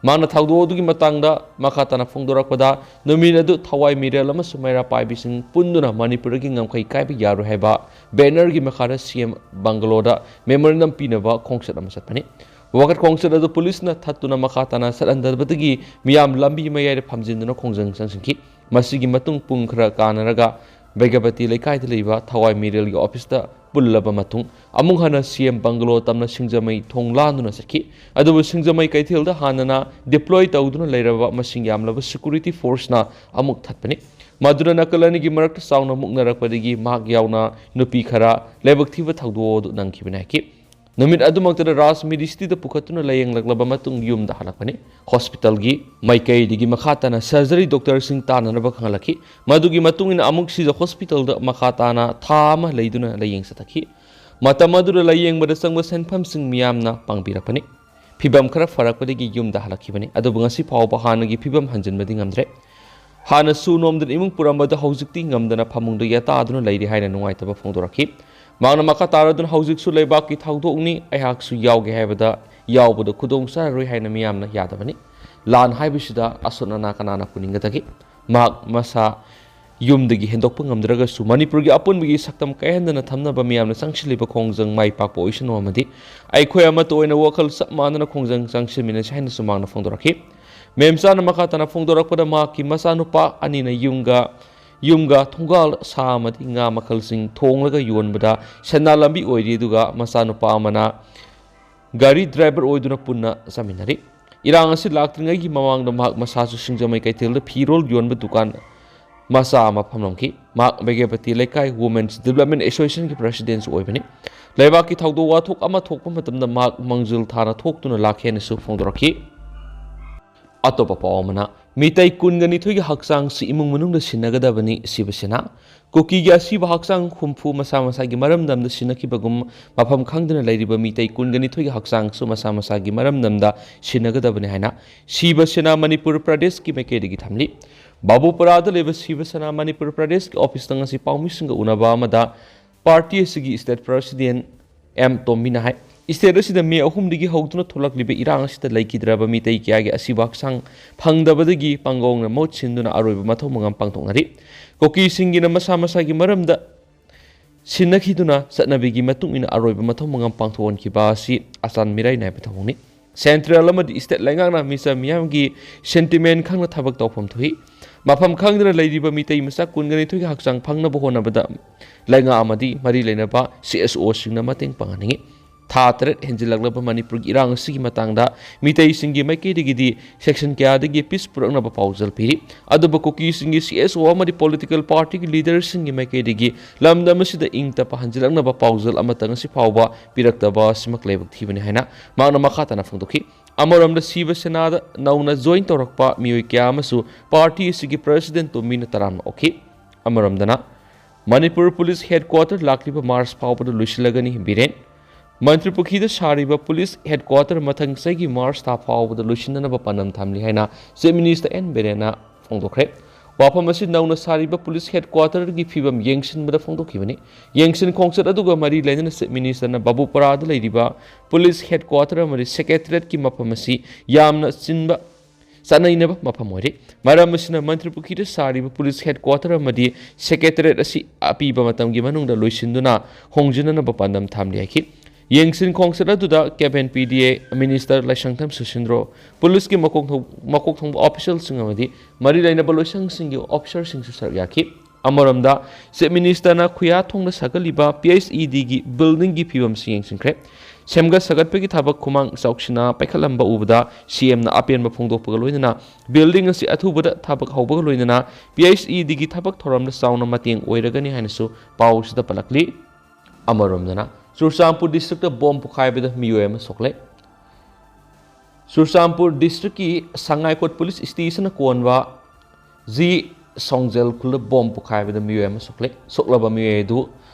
ꯃꯍꯥꯛꯅ ꯊꯧꯗꯣꯛ ꯑꯗꯨꯒꯤ ꯃꯇꯥꯡꯗ ꯃꯈꯥ ꯇꯥꯅ ꯐꯣꯡꯗꯣꯔꯛꯄꯗ, ꯅꯨꯃꯤꯠ ꯑꯗꯨ ꯊꯋꯥꯏ ꯃꯤꯔꯦꯜ ꯑꯃꯁꯨꯡ ꯃꯩꯔꯥ ꯄꯥꯏꯕꯤꯁꯤꯡ ꯄꯨꯟꯗꯨꯅ ꯃꯅꯤꯄꯨꯔꯒꯤ ꯉꯝꯈꯩ ꯀꯥꯏꯕ ꯌꯥꯔꯣꯏ ꯍꯥꯏꯕ banner ꯒꯤ ꯃꯈꯥꯗ ꯁꯤ ꯑꯦꯝ ꯕꯪꯒꯂꯣꯗ memorandum ꯄꯤꯅꯕ ꯈꯣꯡꯆꯠ ꯑꯃ ꯆꯠꯄꯅꯤ꯫ ꯋꯥꯀꯠ ꯈꯣꯡꯆꯠ ꯑꯗꯨ ꯄꯨꯂꯤꯁꯅ ꯊꯠꯇꯨꯅ ꯃꯈꯥ ꯇꯥꯅ ꯆꯠꯍꯟꯗꯕꯗꯒꯤ ꯃꯤꯌꯥꯝ ꯂꯝꯕꯤ ꯃꯌꯥꯏꯗ ꯐꯝꯖꯤꯟꯗꯨꯅ ꯈꯣꯡꯖꯪ ꯆꯪꯁꯤꯟꯈꯤ꯫ ꯃꯁꯤꯒꯤ ꯃꯇꯨꯡ ꯄꯨꯡ ꯈꯔ ꯀꯥꯟꯅꯔꯒ ꯕꯦꯒꯕꯇꯤ ꯂꯩꯀꯥꯏꯗ ꯂꯩꯕ ꯊꯋꯥꯏ ꯃꯤꯔꯦꯜꯒꯤ ꯑꯣꯐꯤꯁꯇ ꯄꯨꯜꯂꯕ ꯃꯇꯨꯡ, ꯑꯃꯨꯛ ꯍꯟꯅ ꯁꯤ ꯑꯦꯝ ꯕꯪꯒꯂꯣ ꯇꯝꯅ ꯁꯤꯡꯖꯃꯩ ꯊꯣꯡ ꯂꯥꯟꯗꯨꯅ ꯆꯠꯈꯤ꯫ ꯑꯗꯨꯕꯨ ꯁꯤꯡꯖꯃꯩ ꯀꯩꯊꯦꯜꯗ ꯍꯥꯟꯅꯅ ꯗꯤꯄ꯭ꯂꯣꯏ ꯇꯧꯗꯨꯅ ꯂꯩꯔꯕ ꯃꯁꯤꯡ ꯌꯥꯝꯂꯕ ꯁꯦꯀ꯭ꯌꯨꯔꯤꯇꯤ ꯐꯣꯔꯁꯅ ꯑꯃꯨꯛ ꯊꯠꯄꯅꯤ꯫ ꯃꯗꯨꯅ ꯅꯥꯀꯜ ꯑꯅꯤꯒꯤ ꯃꯔꯛꯇ ꯆꯥꯎꯅ ꯃꯨꯛꯅꯔꯛꯄꯗꯒꯤ ꯃꯍꯥꯛ ꯌꯥꯎꯅ ꯅꯨꯄꯤ ꯈꯔ ꯂꯥꯏꯕꯛ ꯊꯤꯕ ꯊꯧꯗꯣꯛ ꯑꯗꯨ ꯅꯪꯈꯤꯕꯅꯤ ꯍꯥꯏꯈꯤ꯫ ꯅꯨꯃꯤꯠ ꯑꯗꯨꯃꯛꯇꯗ ꯔꯥꯖ ꯃꯤꯗꯤ ꯁꯤꯇꯤꯗ ꯄꯨꯈꯠꯇꯨꯅ ꯂꯥꯌꯦꯡꯂꯛꯂꯕ ꯃꯇꯨꯡ ꯌꯨꯝꯗ ꯍꯜꯂꯛꯄꯅꯤ꯫ ꯍꯣꯁꯄꯤꯇꯥꯜꯒꯤ ꯃꯥꯏꯀꯩꯗꯒꯤ ꯃꯈꯥ ꯇꯥꯅ ꯁꯔꯖꯔꯤ ꯗꯣꯛꯇꯔꯁꯤꯡ ꯇꯥꯟꯅꯅꯕ ꯈꯪꯍꯜꯂꯛꯈꯤ꯫ ꯃꯗꯨꯒꯤ ꯃꯇꯨꯡ ꯏꯟꯅ ꯑꯃꯨꯛ ꯁꯤꯖ ꯍꯣꯁꯄꯤꯇꯥꯜꯗ ꯃꯈꯥ ꯇꯥꯅ ꯊꯥ ꯑꯃ ꯂꯩꯗꯨꯅ ꯂꯥꯌꯦꯡ ꯆꯠꯊꯈꯤ꯫ ꯃꯇꯝ ꯑꯗꯨꯗ ꯂꯥꯌꯦꯡꯕꯗ ꯆꯪꯕ ꯁꯦꯟꯐꯝꯁꯤꯡ ꯃꯤꯌꯥꯝꯅ ꯄꯥꯡꯕꯤꯔꯛꯄꯅꯤ꯫ ꯐꯤꯕꯝ ꯈꯔ ꯐꯔꯛꯄꯗꯒꯤ ꯌꯨꯝꯗ ꯍꯜꯂꯛꯈꯤꯕꯅꯤ꯫ ꯑꯗꯨꯕꯨ ꯉꯁꯤ ꯐꯥꯎꯕ ꯍꯥꯟꯅꯒꯤ ꯐꯤꯕꯝ ꯍꯟꯖꯤꯟꯕꯗꯤ ꯉꯝꯗ꯭ꯔꯦ꯫ ꯍꯥꯟꯅ ꯁꯨ ꯅꯣꯝꯗꯨꯅ ꯏꯃꯨꯡ ꯄꯨꯔꯝꯕꯗ ꯍꯧꯖꯤꯛꯇꯤ ꯉꯝꯗꯅ ꯐꯃꯨꯡꯗ ꯌꯥꯇꯥꯗꯨꯅ ꯂꯩꯔꯤ ꯍꯥꯏꯅ ꯅꯨꯡꯉꯥꯏꯇꯕ ꯐꯣꯡꯗꯣꯔꯛꯈꯤ꯫ ꯃꯍꯥꯛꯅ ꯃꯈꯥ ꯇꯥꯔꯗꯨꯅ, "ꯍꯧꯖꯤꯛꯁꯨ ꯂꯩꯕꯥꯛꯀꯤ ꯊꯧꯗꯣꯛꯅꯤ, ꯑꯩꯍꯥꯛꯁꯨ ꯌꯥꯎꯒꯦ ꯍꯥꯏꯕꯗ ꯌꯥꯎꯕꯗ ꯈꯨꯗꯣꯡ ꯆꯥꯔꯔꯣꯏ ꯍꯥꯏꯅ ꯃꯤꯌꯥꯝꯅ ꯌꯥꯗꯕꯅꯤ꯫ ꯂꯥꯟ ꯍꯥꯏꯕꯁꯤꯗ ꯑꯁꯣꯠ ꯑꯅꯥ ꯀꯅꯥꯅ ꯄꯨꯅꯤꯡꯒꯗꯒꯦ?" ꯃꯍꯥꯛ ꯃꯁꯥ ꯌꯨꯝꯗꯒꯤ ꯍꯦꯟꯗꯣꯛꯄ ꯉꯝꯗ꯭ꯔꯒꯁꯨ ꯃꯅꯤꯄꯨꯔꯒꯤ ꯑꯄꯨꯟꯕꯒꯤ ꯁꯛꯇꯝ ꯀꯥꯏꯍꯟꯗꯅ ꯊꯝꯅꯕ ꯃꯤꯌꯥꯝꯅ ꯆꯪꯁꯤꯜꯂꯤꯕ ꯈꯣꯡꯖꯪ ꯃꯥꯏ ꯄꯥꯛꯄ ꯑꯣꯏꯁꯅꯨ ꯑꯃꯗꯤ ꯑꯩꯈꯣꯏ ꯑꯃꯠꯇ ꯑꯣꯏꯅ ꯋꯥꯈꯜ ꯆꯞ ꯃꯥꯟꯅꯅ ꯈꯣꯡꯖꯪ ꯆꯪꯁꯤꯟꯃꯤꯟꯅꯁꯤ ꯍꯥꯏꯅꯁꯨ ꯃꯍꯥꯛꯅ ꯐꯣꯡꯗꯣꯔꯛꯈꯤ꯫ ꯃꯦꯝꯆꯥꯅ ꯃꯈꯥ ꯇꯥꯅ ꯐꯣꯡꯗꯣꯔꯛꯄꯗ, ꯃꯍꯥꯛꯀꯤ ꯃꯆꯥꯅꯨꯄꯥ ꯑꯅꯤꯅ ꯌꯨꯝꯒ, ꯌꯨꯝꯒ ꯊꯣꯡꯒꯥꯜ, ꯁꯥ ꯑꯃꯗꯤ ꯉꯥ ꯃꯈꯜꯁꯤꯡ ꯊꯣꯡꯂꯒ ꯌꯣꯟꯕꯗ ꯁꯦꯟꯗꯥꯟ ꯂꯝꯕꯤ ꯑꯣꯏꯔꯤ, ꯑꯗꯨꯒ ꯃꯆꯥꯅꯨꯄꯥ ꯑꯃꯅ ꯒꯥꯔꯤ ꯗ꯭ꯔꯥꯏꯚꯔ ꯑꯣꯏꯗꯨꯅ ꯄꯨꯟꯅ ꯆꯥꯃꯤꯟꯅꯔꯤ꯫ ꯏꯔꯥꯡ ꯑꯁꯤ ꯂꯥꯛꯇ꯭ꯔꯤꯉꯩꯒꯤ ꯃꯃꯥꯡꯗ ꯃꯍꯥꯛ ꯃꯁꯥꯁꯨ ꯁꯤꯡꯖꯃꯩ ꯀꯩꯊꯦꯜꯗ ꯐꯤꯔꯣꯜ ꯌꯣꯟꯕ ꯗꯨꯀꯥꯟ ꯃꯆꯥ ꯑꯃ ꯐꯝꯂꯝꯈꯤ꯫ ꯃꯍꯥꯛ ꯕꯦꯒꯦꯄꯇꯤ ꯂꯩꯀꯥꯏ Women's Development Associationꯒꯤ ꯄ꯭ꯔꯁꯤꯗꯦꯟꯁꯨ ꯑꯣꯏꯕꯅꯤ꯫ ꯂꯩꯕꯥꯛꯀꯤ ꯊꯧꯗꯣꯛ ꯋꯥꯊꯣꯛ ꯑꯃ ꯊꯣꯛꯄ ꯃꯇꯝꯗ ꯃꯍꯥꯛ ꯃꯥꯡꯖꯤꯜ ꯊꯥꯅ ꯊꯣꯛꯇꯨꯅ ꯂꯥꯛꯈꯤ ꯍꯥꯏꯅꯁꯨ ꯐꯣꯡꯗꯣꯔꯛꯈꯤ꯫ ꯑꯇꯣꯞꯄ ꯄꯥꯎ ꯑꯃꯅ, ꯃꯤꯇꯩ ꯀꯨꯟꯒ ꯅꯤꯊꯣꯏꯒꯤ ꯍꯛꯆꯥꯡꯁꯤ ꯏꯃꯨꯡ ꯃꯅꯨꯡꯗ ꯁꯤꯟꯅꯒꯗꯕꯅꯤ, ꯁꯤꯕ ꯁꯦꯅꯥ꯫ ꯀꯨꯀꯤꯒꯤ ꯑꯁꯤꯕ ꯍꯛꯆꯥꯡ ꯍꯨꯝꯐꯨ ꯃꯁꯥ ꯃꯁꯥꯒꯤ ꯃꯔꯝꯗꯝꯗ ꯁꯤꯟꯅꯈꯤꯕꯒꯨꯝ, ꯃꯐꯝ ꯈꯪꯗꯅ ꯂꯩꯔꯤꯕ ꯃꯤꯇꯩ ꯀꯨꯟꯒ ꯅꯤꯊꯣꯏꯒꯤ ꯍꯛꯆꯥꯡꯁꯨ ꯃꯁꯥ ꯃꯁꯥꯒꯤ ꯃꯔꯝꯗꯝꯗ ꯁꯤꯟꯅꯒꯗꯕꯅꯤ ꯍꯥꯏꯅ ꯁꯤꯕ ꯁꯦꯅꯥ ꯃꯅꯤꯄꯨꯔ ꯄ꯭ꯔꯗꯦꯁꯀꯤ ꯃꯥꯏꯀꯩꯗꯒꯤ ꯊꯝꯂꯤ꯫ ꯕꯥꯕꯨꯄꯨꯔꯥꯗ ꯂꯩꯕ ꯁꯤꯕ ꯁꯦꯅꯥ ꯃꯅꯤꯄꯨꯔ ꯄ꯭ꯔꯗꯦꯁꯀꯤ ꯑꯣꯐꯤꯁꯇ ꯉꯁꯤ ꯄꯥꯎꯃꯤꯁꯤꯡꯒ ꯎꯅꯕ ꯑꯃꯗ ꯄꯥꯔꯇꯤ ꯑꯁꯤꯒꯤ ꯁ꯭ꯇꯦꯠ ꯄ꯭ꯔꯁꯤꯗꯦꯟ ꯑꯦꯝ ꯇꯣꯝꯕꯤꯅ ꯍꯥꯏ, ꯁ꯭ꯇꯦꯠ ꯑꯁꯤꯗ ꯃꯦ ꯑꯍꯨꯝꯗꯒꯤ ꯍꯧꯗꯨꯅ ꯊꯣꯛꯂꯛꯂꯤꯕ ꯏꯔꯥꯡ ꯑꯁꯤꯗ ꯂꯩꯈꯤꯗ꯭ꯔꯕ ꯃꯤꯇꯩ ꯀꯌꯥꯒꯤ ꯑꯁꯤꯕ ꯍꯛꯆꯥꯡ ꯐꯪꯗꯕꯗꯒꯤ ꯄꯥꯡꯒꯣꯡꯅ ꯃꯍꯨꯠ ꯁꯤꯟꯗꯨꯅ ꯑꯔꯣꯏꯕ ꯃꯊꯧ ꯃꯉꯝ ꯄꯥꯡꯊꯣꯛꯅꯔꯤ꯫ ꯀꯨꯀꯤꯁꯤꯡꯒꯤꯅ ꯃꯁꯥ ꯃꯁꯥꯒꯤ ꯃꯔꯝꯗ ꯁꯤꯟꯅꯈꯤꯗꯨꯅ ꯆꯠꯅꯕꯤꯒꯤ ꯃꯇꯨꯡ ꯏꯟꯅ ꯑꯔꯣꯏꯕ ꯃꯊꯧ ꯃꯉꯝ ꯄꯥꯡꯊꯣꯛꯍꯟꯈꯤꯕ ꯑꯁꯤ ꯑꯆꯥꯟ ꯃꯤꯔꯥꯏ ꯅꯥꯏꯕ ꯊꯧꯑꯣꯡꯅꯤ꯫ ꯁꯦꯟꯇ꯭ꯔꯦꯜ ꯑꯃꯗꯤ ꯁ꯭ꯇꯦꯠ ꯂꯩꯉꯥꯛꯅ ꯃꯤꯆꯝ ꯃꯤꯌꯥꯝꯒꯤ ꯁꯦꯟꯇꯤꯃꯦꯟ ꯈꯪꯅ ꯊꯕꯛ ꯇꯧꯐꯝ ꯊꯣꯛꯏ꯫ ꯃꯐꯝ ꯈꯪꯗꯅ ꯂꯩꯔꯤꯕ ꯃꯤꯇꯩ ꯃꯆꯥ ꯀꯨꯟꯒ ꯅꯤꯊꯣꯏꯒꯤ ꯍꯛꯆꯥꯡ ꯐꯪꯅꯕ ꯍꯣꯠꯅꯕꯗ ꯂꯩꯉꯥꯛ ꯑꯃꯗꯤ ꯃꯔꯤ ꯂꯩꯅꯕ ꯁꯤ ꯑꯦꯁ ꯑꯣꯁꯤꯡꯅ ꯃꯇꯦꯡ ꯄꯥꯡꯍꯟꯅꯤꯡꯏ꯫ ꯊꯥ ꯇꯔꯦꯠ ꯍꯦꯟꯖꯤꯜꯂꯛꯂꯕ ꯃꯅꯤꯄꯨꯔꯒꯤ ꯏꯔꯥꯡ ꯑꯁꯤꯒꯤ ꯃꯇꯥꯡꯗ ꯃꯤꯇꯩꯁꯤꯡꯒꯤ ꯃꯥꯏꯀꯩꯗꯒꯤꯗꯤ ꯁꯦꯛꯁꯟ ꯀꯌꯥꯗꯒꯤ ꯄꯤꯁ ꯄꯨꯔꯛꯅꯕ ꯄꯥꯎꯖꯦꯜ ꯄꯤꯔꯤ꯫ ꯑꯗꯨꯕꯨ ꯀꯨꯀꯤꯁꯤꯡꯒꯤ ꯁꯤ ꯑꯦꯁ ꯑꯣ ꯑꯃꯗꯤ ꯄꯣꯂꯤꯇꯤꯀꯦꯜ ꯄꯥꯔꯇꯤꯒꯤ ꯂꯤꯗꯔꯁꯤꯡꯒꯤ ꯃꯥꯏꯀꯩꯗꯒꯤ ꯂꯝꯗꯝ ꯑꯁꯤꯗ ꯏꯪ ꯇꯞꯄ ꯍꯟꯖꯤꯜꯂꯛꯅꯕ ꯄꯥꯎꯖꯦꯜ ꯑꯃꯇ ꯉꯁꯤ ꯐꯥꯎꯕ ꯄꯤꯔꯛꯇꯕ ꯑꯁꯤꯃꯛ ꯂꯥꯏꯕꯛ ꯊꯤꯕꯅꯤ ꯍꯥꯏꯅ ꯃꯍꯥꯛꯅ ꯃꯈꯥ ꯇꯥꯅ ꯐꯣꯡꯗꯣꯛꯈꯤ꯫ ꯑꯃꯔꯣꯝꯗ ꯁꯤꯕ ꯁꯦꯅꯥꯗ ꯅꯧꯅ ꯖꯣꯏꯟ ꯇꯧꯔꯛꯄ ꯃꯤꯑꯣꯏ ꯀꯌꯥ ꯑꯃꯁꯨ ꯄꯥꯔꯇꯤ ꯑꯁꯤꯒꯤ ꯄ꯭ꯔꯦꯁꯤꯗꯦꯟ ꯇꯣꯝꯕꯤꯅ ꯇꯔꯥꯝꯅ ꯑꯣꯛꯈꯤ꯫ ꯑꯃꯔꯣꯝꯗꯅ ꯃꯅꯤꯄꯨꯔ ꯄꯨꯂꯤꯁ ꯍꯦꯗꯀ꯭ꯋꯥꯇꯔ ꯂꯥꯛꯂꯤꯕ ꯃꯥꯔꯆ ꯐꯥꯎꯕꯗ ꯂꯣꯏꯁꯤꯜꯂꯒꯅꯤ꯫ ꯕꯤꯔꯦꯟ, ꯃꯟꯇ꯭ꯔꯤ ꯄꯨꯈ꯭ꯔꯤꯗ ꯁꯥꯔꯤꯕ ꯄꯨꯂꯤꯁ ꯍꯦꯗꯀ꯭ꯋꯥꯇꯔ ꯃꯊꯪ ꯆꯍꯤꯒꯤ ꯃꯥꯔꯆ ꯊꯥ ꯐꯥꯎꯕꯗ ꯂꯣꯏꯁꯤꯟꯅꯅꯕ ꯄꯥꯟꯗꯝ ꯊꯝꯂꯤ ꯍꯥꯏꯅ ꯆꯤꯐ ꯃꯤꯅꯤꯁꯇꯔ ꯑꯦꯟ ꯕꯤꯔꯦꯟꯅ ꯐꯣꯡꯗꯣꯛꯈ꯭ꯔꯦ꯫ ꯋꯥꯐꯝ ꯑꯁꯤ ꯅꯧꯅ ꯁꯥꯔꯤꯕ ꯄꯨꯂꯤꯁ ꯍꯦꯗꯀ꯭ꯋꯥꯇꯔꯒꯤ ꯐꯤꯕꯝ ꯌꯦꯡꯁꯤꯟꯕꯗ ꯐꯣꯡꯗꯣꯛꯈꯤꯕꯅꯤ꯫ ꯌꯦꯡꯁꯤꯟ ꯈꯣꯡꯆꯠ ꯑꯗꯨꯒ ꯃꯔꯤ ꯂꯩꯅꯅ ꯆꯤꯐ ꯃꯤꯅꯤꯁꯇꯔꯅ ꯕꯥꯕꯨꯄꯥꯔꯥꯗ ꯂꯩꯔꯤꯕ ꯄꯨꯂꯤꯁ ꯍꯦꯗꯀ꯭ꯋꯥꯇꯔ ꯑꯃꯗꯤ ꯁꯦꯀ꯭ꯔꯦꯇꯔꯤꯌꯦꯠꯀꯤ ꯃꯐꯝ ꯑꯁꯤ ꯌꯥꯝꯅ ꯆꯤꯟꯕ, ꯆꯠꯅꯩꯅꯕ ꯃꯐꯝ ꯑꯣꯏꯔꯤ꯫ ꯃꯔꯝ ꯑꯁꯤꯅ ꯃꯟꯇ꯭ꯔꯤ ꯄꯨꯈ꯭ꯔꯤꯗ ꯁꯥꯔꯤꯕ ꯄꯨꯂꯤꯁ ꯍꯦꯗꯀ꯭ꯋꯥꯇꯔ ꯑꯃꯗꯤ ꯁꯦꯀ꯭ꯔꯦꯇꯔꯤꯌꯦꯠ ꯑꯁꯤ ꯑꯄꯤꯕ ꯃꯇꯝꯒꯤ ꯃꯅꯨꯡꯗ ꯂꯣꯏꯁꯤꯟꯗꯨꯅ ꯍꯣꯡꯖꯤꯟꯅꯅꯕ ꯄꯥꯟꯗꯝ ꯊꯝꯂꯤ ꯍꯥꯏꯈꯤ꯫ ꯌꯦꯡꯁꯤꯟ ꯈꯣꯡꯆꯠ ꯑꯗꯨꯗ ꯀꯦꯕꯤꯟ ꯄꯤ ꯗꯤ ꯑꯦ ꯃꯤꯅꯤꯁꯇꯔ ꯂꯥꯏꯁꯪꯊꯝ ꯁꯨꯁꯤꯟꯗ꯭ꯔꯣ, ꯄꯨꯂꯤꯁꯀꯤ ꯃꯀꯣꯛ ꯊꯣꯡ-, ꯃꯀꯣꯛ ꯊꯣꯡꯕ ꯑꯣꯐꯤꯁꯤꯌꯦꯜꯁꯤꯡ ꯑꯃꯗꯤ ꯃꯔꯤ ꯂꯩꯅꯕ ꯂꯣꯏꯁꯪꯁꯤꯡꯒꯤ ꯑꯣꯐꯤꯁꯔꯁꯤꯡꯁꯨ ꯁꯔꯨꯛ ꯌꯥꯈꯤ꯫ ꯑꯃꯔꯣꯝꯗ, ꯆꯤꯐ ꯃꯤꯅꯤꯁꯇꯔꯅ ꯈꯨꯌꯥꯊꯣꯡꯗ ꯁꯥꯒꯠꯂꯤꯕ ꯄꯤ ꯑꯩꯆ ꯏ ꯗꯤꯒꯤ ꯕꯤꯜꯗꯤꯡꯒꯤ ꯐꯤꯕꯝꯁꯤ ꯌꯦꯡꯁꯤꯟꯈ꯭ꯔꯦ꯫ ꯁꯦꯝꯒꯠ ꯁꯥꯒꯠꯄꯒꯤ ꯊꯕꯛ ꯈꯨꯃꯥꯡ ꯆꯥꯎꯁꯤꯟꯅ ꯄꯥꯏꯈꯠꯂꯝꯕ ꯎꯕꯗ ꯁꯤ ꯑꯦꯝꯅ ꯑꯄꯦꯟꯕ ꯐꯣꯡꯗꯣꯛꯄꯒ ꯂꯣꯏꯅꯅ ꯕꯤꯜꯗꯤꯡ ꯑꯁꯤ ꯑꯊꯨꯕꯗ ꯊꯕꯛ ꯍꯧꯕꯒ ꯂꯣꯏꯅꯅ ꯄꯤ ꯑꯩꯆ ꯏ ꯗꯤꯒꯤ ꯊꯕꯛ ꯊꯧꯔꯝꯗ ꯆꯥꯎꯅ ꯃꯇꯦꯡ ꯑꯣꯏꯔꯒꯅꯤ ꯍꯥꯏꯅꯁꯨ ꯄꯥꯎꯁꯤꯗ ꯄꯜꯂꯛꯂꯤ꯫ ꯑꯃꯔꯣꯝꯗꯅ, ꯆꯨꯔꯆꯥꯟꯄꯨꯔ ꯗꯤꯁꯇ꯭ꯔꯤꯛꯇ ꯕꯣꯝ ꯄꯣꯈꯥꯏꯕꯗ ꯃꯤꯑꯣꯏ ꯑꯃ ꯁꯣꯛꯂꯦ꯫ ꯆꯨꯔꯆꯥꯟꯄꯨꯔ ꯗꯤꯁꯇ꯭ꯔꯤꯛꯀꯤ ꯁꯉꯥꯏꯈꯣꯠ ꯄꯨꯂꯤꯁ ꯁ꯭ꯇꯦꯁꯟꯅ ꯀꯣꯟꯕ ꯖꯤ ꯁꯣꯡꯖꯦꯜ ꯈꯨꯜꯗ ꯕꯣꯝ ꯄꯣꯈꯥꯏꯕꯗ ꯃꯤꯑꯣꯏ ꯑꯃ ꯁꯣꯛꯂꯦ꯫ ꯁꯣꯛꯂꯕ ꯃꯤꯑꯣꯏ ꯑꯗꯨ